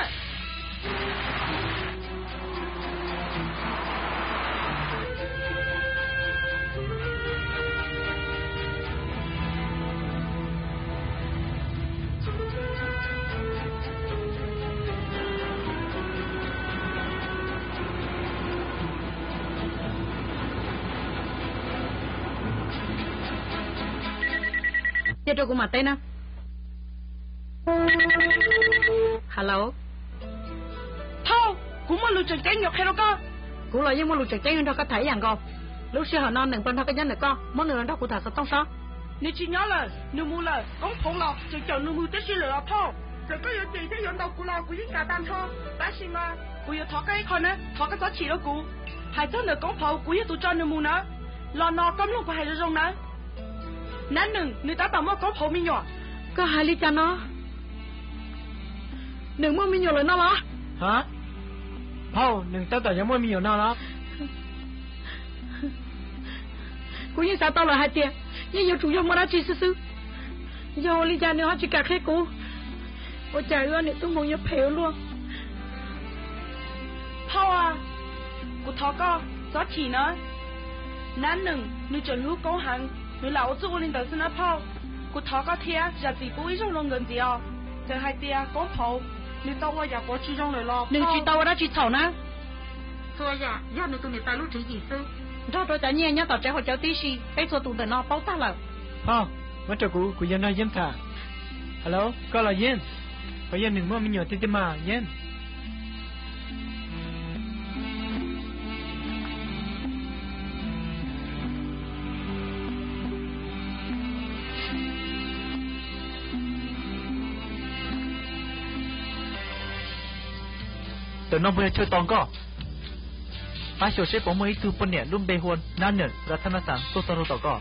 Cia rau kuv mam teb na. Hello. Phauj, kuv muaj lus tseem ceeb yuav qhia rau koj. Kuv los yeej muaj lus tseem ceeb yuav nrog koj tham ib yam nkaus. Lub sij hawm no Neej puas nrog koj nyob ntawm koj, muab nws los nrog kuv tham xov tooj sob. Nws tsis nyob lawm, nws mus lawm. Koob Phauv los tseem caum nws mus tib si lawm os phauj. Txawm koj yuav cem thiab yuav ntaus kuv los kuv yeej kam tag nrho. Tab sis mas kuv yuav thov koj ib qho na, thov koj txhob chim rau kuv. Hais txog ntawm Koob Phauv, kuv yog tus tso nws mus na. Los no koj mloog kuv hais zoo zoo na. Nab Neej nws tab tom muaj Koob Phauv me nyuam. Koj hais li cas no? Neej muaj me nyuam lawm no los? Ha, phauj, Neej tab tom yuav muaj me nyuam no los? Kuv yeej xav tau lawm hais tias yeej yuav tsum yog muaj dab tsi xwb xwb. Yog ua li cas nws ho tsis kam qhia kuv? Ua cas wb niam tub hmoov yuav phem ua luaj? Phauj, kuv thov koj txhob chim na. Nab Neej nws tseem hlub Koob heev, nws lam ua txuj ua li ntawd xwb na phauj. Kuv thov koj thiab zam txim pub ib zaug rau nkawd ntxiv os. Txawm hais tias Koob Phauv nws tau ua yam pov tsis zoo lawm los nws tsis tau ua dab tsi txhaum na. Txhua yam yog nws tus niam tais lub tswv yim xwb. Nrog rau cov nyiaj nyob tom tsev haus cawv tib si, peb txhua tus ntawm no paub tag lawm. Phauj, muab rau kuv, kuv yuav nrog Yeeb tham. Hello, koj los Yeeb? Puas yog Neej muaj me nyuam tiag tiag mas Yeeb? Ntawm no puas yog chaw tos koj? Pab xyuas seb puas muaj ib tug poj niam lub npe hu ua Nab Nws Rathanasan tuaj txog rau tom koj.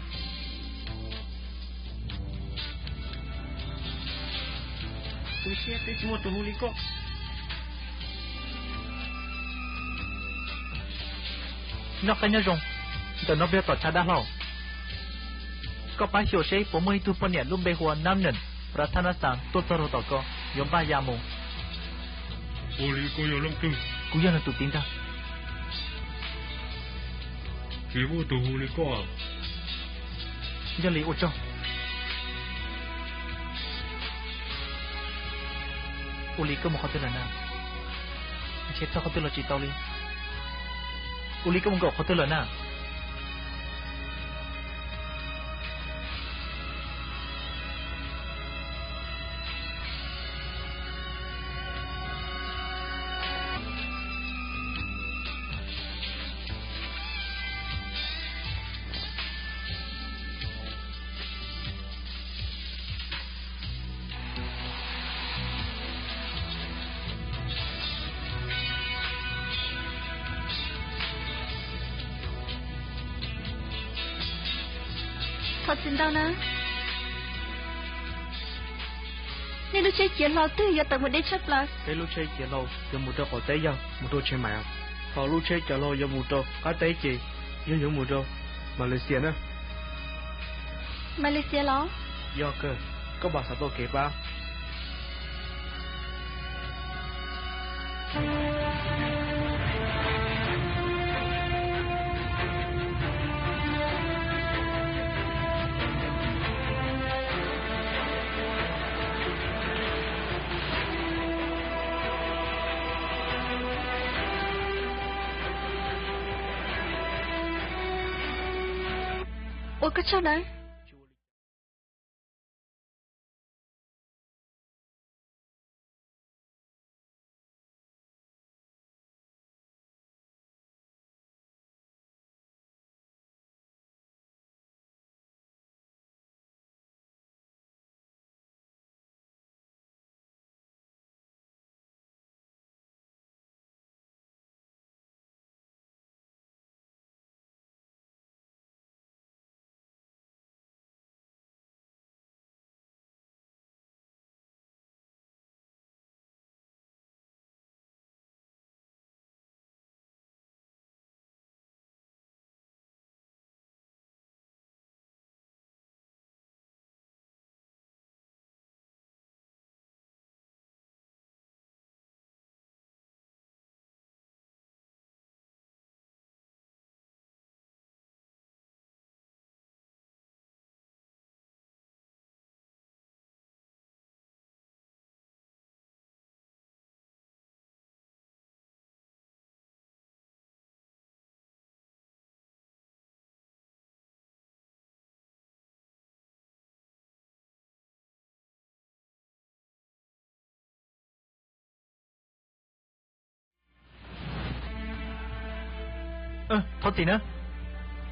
Noj qab nyob zoo, ntawm no puas yog tom tshav dav hlau? Koj pab xyuas seb puas muaj ib tug poj niam lub npe hu ua Nab Nws Rathanasan tuaj txog rau tom koj, yuav npaj ya mus. Kuv yog nws tus tij ntag. Yog li ua tsaug. Ua li koj mus qhov twg lawm na? Ntshe txog qhov twg los tsis tau li. Ua li koj mus nkaum qhov twg lawm na? Thov txim ntau na. Nej lub tsheb ciav hlau twg yuav tawm mus deb tshaj plaws? Peb lub tsheb ciav hlau yuav mus rau qaum teb yog mus rau Tsheej Maim. Ho lub tsheb ciav hlau yuav mus rau qab teb ces yog yuav mus rau Malaysia na. Malaysia los? Yog kawg, koj mam xav tau kev pab. Ua koj tsaug nawb. Thov txim na,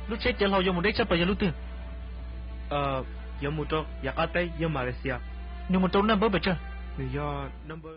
lub tsheb ciav hlau yuav mus deb tshaj plaws yog lub twg? Yuav mus rau yav qab teb yog Malaysia. Nws mus rau number pes tsawg? Nws yog number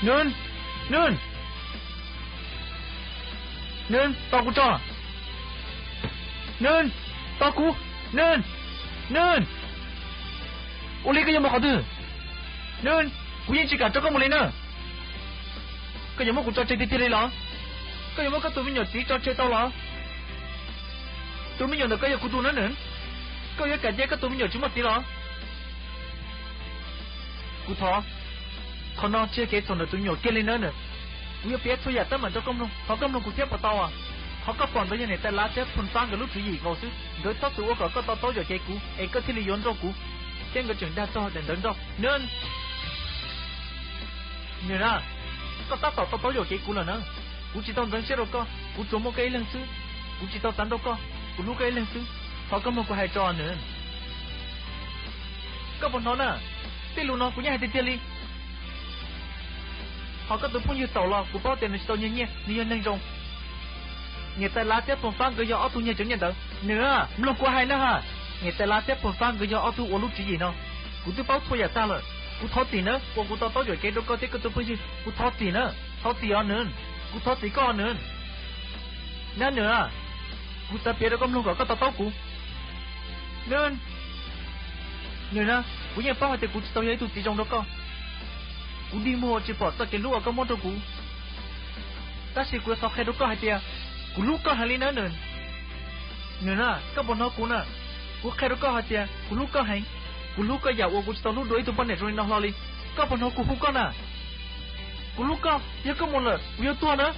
Nws, Nws, Nws, tos kuv tso. Nws, tos kuv, Nws, Nws. Ua li koj yuav mus qhov twg? Nws, kuv yeej tsis kam tso koj mus li na. Koj yuav muab kuv tso tseg tiag tiag li los? Koj yuav muab koj tus me nyuam txiv tso tseg tau los? Tus me nyuam ntawm koj yog kuv tus na Nws. Koj yuav kam cia koj tus me nyuam tsis muaj txiv los? Kuv thov, qhov no tsis yog kev txhaum ntawm tus me nyuam kiag li na Nws. Kuv yuav piav txhua yam teeb meem rau koj mloog, thov koj mloog kuv thiab puas tau? Qhov koj pom ntawd yog niam tais lav thiab Phoo Fab nkawd lub tswv yim nkaus xwb, nkawd txhob txwm ua kom koj to taub yuam kev kuv es koj thiaj li yuav nrauj kuv. Thiab nkawd tseem dag txog daim ntawv nrauj. Nws, Nws na, koj tab tom to taub yuam kev kuv lawm na. Kuv tsis tau ntxeev siab rau koj, kuv tsuas muaj koj ib leeg xwb. Kuv tsis tau xav nrauj koj, kuv hlub koj ib leeg xwb. Thov koj mloog kuv hais tso Nws. Koj puas hnov na? Tej lus no kuv yeej hais tiag tiag li. Qhov koj tus phooj ywg xaum los kuv paub tias nws tsis tau nyiag nyiaj, nws yog neeg zoo. Niam tais lav thiab Phoo Fab nkawd yog ob tug nyiag cov nyiaj ntawd. Nws, mloog kuv hais na ha. Niam tais lav thiab Phoo Fab nkawd yog ob tug ua lub tswv yim no. Kuv twb paub txhua yam tag lawm. Kuv thov txim na uas kuv to taub yuam kev rau koj thiab koj tus phooj ywg. Kuv thov txim na. Thov txim os Nws. Kuv thov txim koj Nws. Nab Nws, kuv xav piav rau koj mloog kom koj to taub kuv. Nws, Nws na, kuv yeej paub hais tias kuv tsis tau yog ib tug txiv zoo rau koj. Kuv dig muag uas tsis pom txoj kev hlub uas koj muab rau kuv. Tab sis kuv yuav thov qhia rau koj hais tias kuv hlub koj heev li na Nws. Nws na, koj puas hnov kuv na? Kuv qhia rau koj hais tias kuv hlub koj heev. Kuv hlub koj yam uas kuv tsis tau hlub dua ib tug poj niam zoo li no hlo li. Koj puas hnov kuv hu koj na? Kuv hlub koj, yog koj mus lawm kuv yuav tuag na.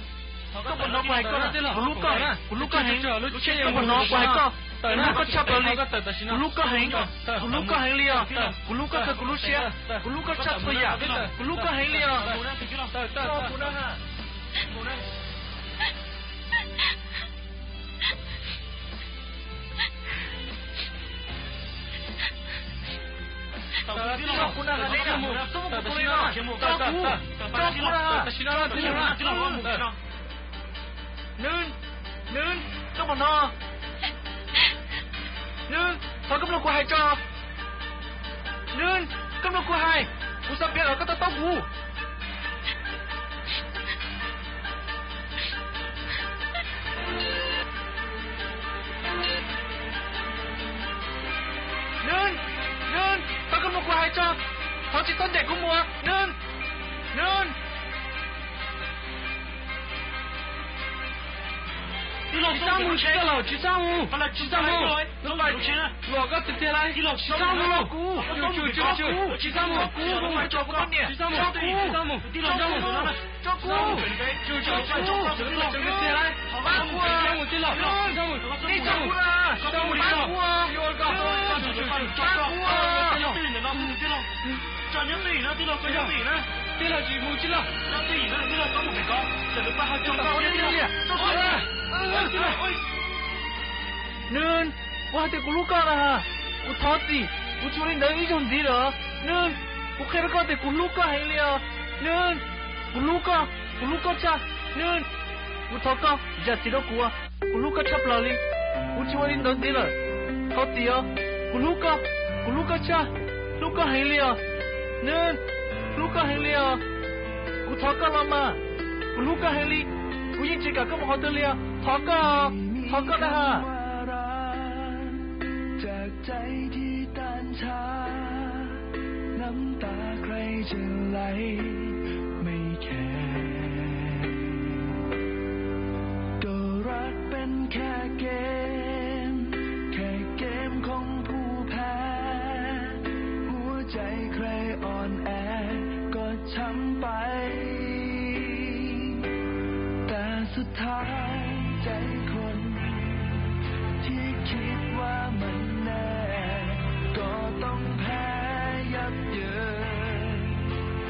Koj puas hnov kuv hais koj na? Kuv hlub koj, kuv hlub koj heev. Koj puas hnov kuv hais koj? Kuv hlub koj tshaj plaws li. Kuv hlub koj heev, kuv hlub koj heev li os. Kuv hlub koj txog kuv lub siab, kuv hlub koj tshaj txhua yam. Kuv hlub koj heev li os. Tso kuv na, tso kuv, tso kuv na. Nws, Nws, koj puas hnov? Nws, thov koj mloog kuv hais tso. Nws, koj mloog kuv hais, kuv xav piav kom koj to taub kuv. Nws, Nws, thov koj mloog kuv hais tso, thov tsis txhob ncaim kuv mus. Nws, Nws. Tij laug, tsis txhob mus, tij laug, tsis txhob mus, tsis txhob mus. Luam koj tiag tiag lauj, tsis txhob mus. Tsis txhob mus, tsis txhob mus, tsis txhob mus, tsis txhob mus, tsis txhob mus, tsis txhob mus. Tij laug, tsis txhob mus, tij laug, tsis txhob mus, tij laug, tsis txhob mus, tsis txhob mus, tij laug. Tij laug, tsis mus, tij laug. Nws, kuv hais tias kuv hlub koj na. Kuv thov txim, kuv tsis ua li ntawd ib zaug ntxiv lawm. Nws, kuv qhia rau koj tias kuv hlub koj heev li os. Nws, kuv hlub koj, kuv hlub koj tshaj. Nws, kuv thov koj zam txim rau kuv, kuv hlub koj tshaj plaws li. Kuv tsis ua li ntawd ntxiv lawm. Thov txim os, kuv hlub koj, kuv hlub koj tshaj, hlub koj heev li os. Nws, hlub koj heev li os. Kuv thov koj los mas, kuv hlub koj heev li. Kuv yeej tsis kam koj mus qhov twg li os. Thov koj, thov koj na ha. จากใจที่ตันชา น้ำตาใครจะไหลไม่แคร์ ก็รักเป็นแค่เกม แค่เกมของผู้แพ้ หัวใจใครอ่อนแอ ก็ช้ำไป แต่สุดท้ายใจคนที่คิดว่ามันแน่ ก็ต้องแพ้ยับเยิน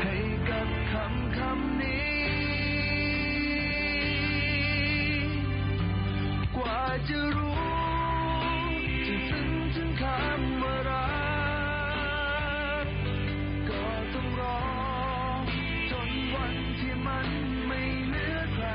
ให้กับคำคำนี้ กว่าจะรู้จะซึ้งถึงคำว่ารัก ก็ต้องรอจนวันที่มันไม่เหลือใคร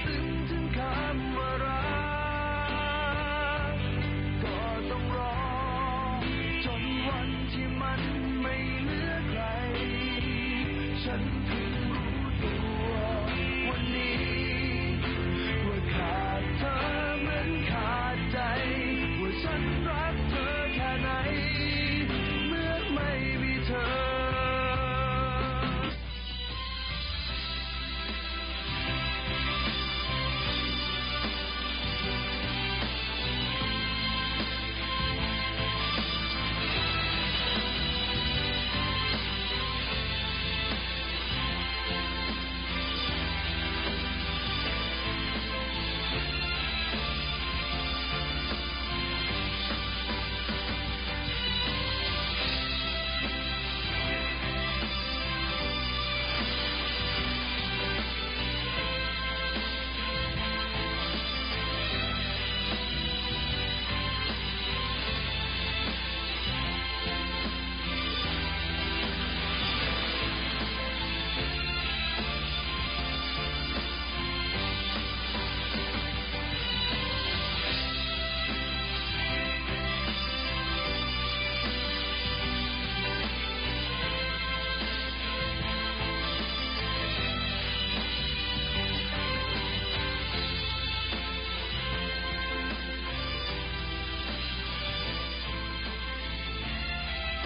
ซึ่งถึงคำว่ารักก็ต้องรอจนวันที่มันไม่เหลือใคร ฉันเพิ่งรู้ตัววันนี้ว่าขาดเธอเหมือนขาดใจ ว่าฉันรักเธอแค่ไหนเมื่อไม่มีเธอ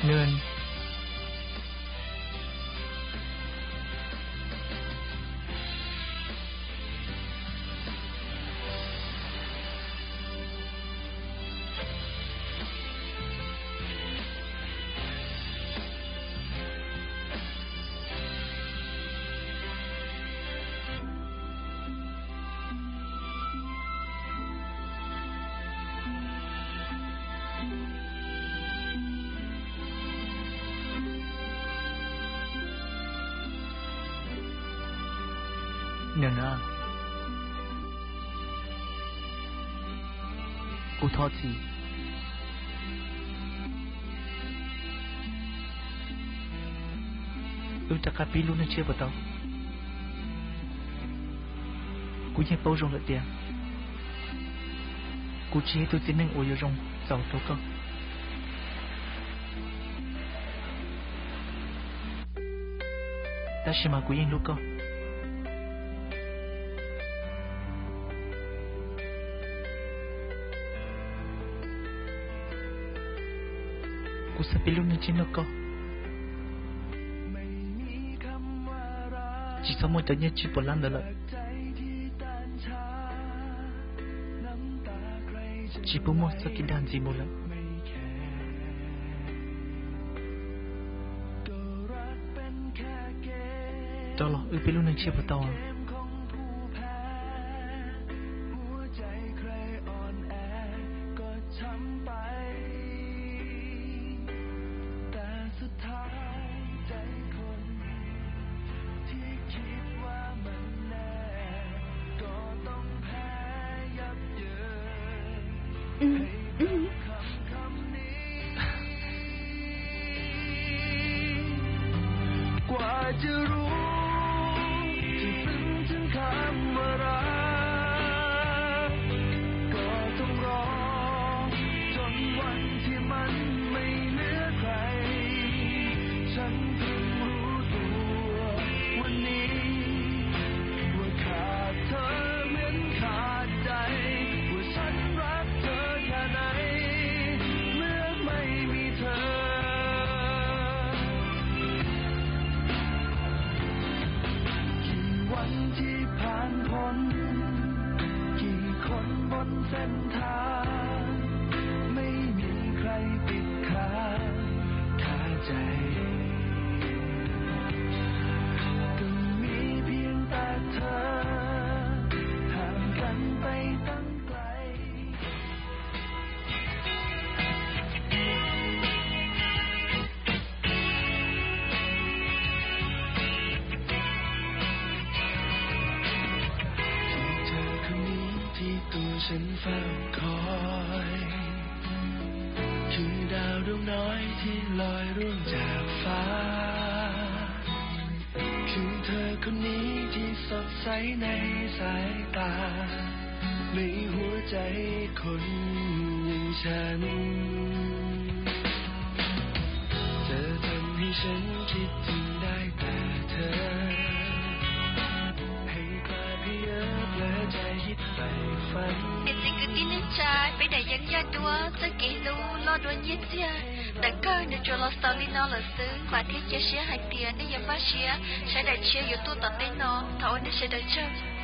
เงิน Niam na, kuv thov txim. Wb rov qab pib lub neej tshiab puas tau? Kuv yeej paub zoo lawm tias kuv tsis yog ib tug txiv neej uas yuav zoo txaus rau koj, tab sis mas kuv yeej hlub koj. Kuv xav pib lub neej tshiab nrog koj, tsis txhob muaj cov nyiaj tsib puas lab ntawd lawm, tsis pub muaj txoj kev dag ntxiv mus lawm. Rov los wb pib lub neej tshiab puas tau?กว่าจะรู้จะซึ้งถึงคำว่ารัก ก็ต้องรอจนวันที่มันไม่เหลือใคร ฉันเพิ่งรู้ตัววันนี้ ว่าขาดเธอเหมือนขาดใจ ว่าฉันรักเธอแค่ไหน เมื่อไม่มีเธอ กี่วันที่ผ่านพ้น กี่คนบนเส้นทาง ไม่มีใครติดค้างคาใจ ก็มีเพียงแต่เธอ ห่างกันไปตั้งไกล เธอคนนี้ที่ตัวฉันเฝ้าคอย คือดาวดวงน้อยที่ลอยร่วงจากฟ้า คือเธอคนนี้ที่ สดใสในสายตา ในหัวใจคนอย่างฉัน เธอทำให้ฉันคิดถึงได้แต่เธอ ให้ความเพ้อเผลอใจคิดใฝ่ฝัน Niam txiv kwv tij neej tsa, peb daim yeeb yaj duab txoj kev hlub loj dua nyiaj txiag, thaum kawg nws tsuas los xaus li no lawm xwb. Vam thiab cia siab hais tias nej yuav npaj siab saib daim tshiab yuav tuaj tom ntej no. Thov ua nej sawv daws tsaug.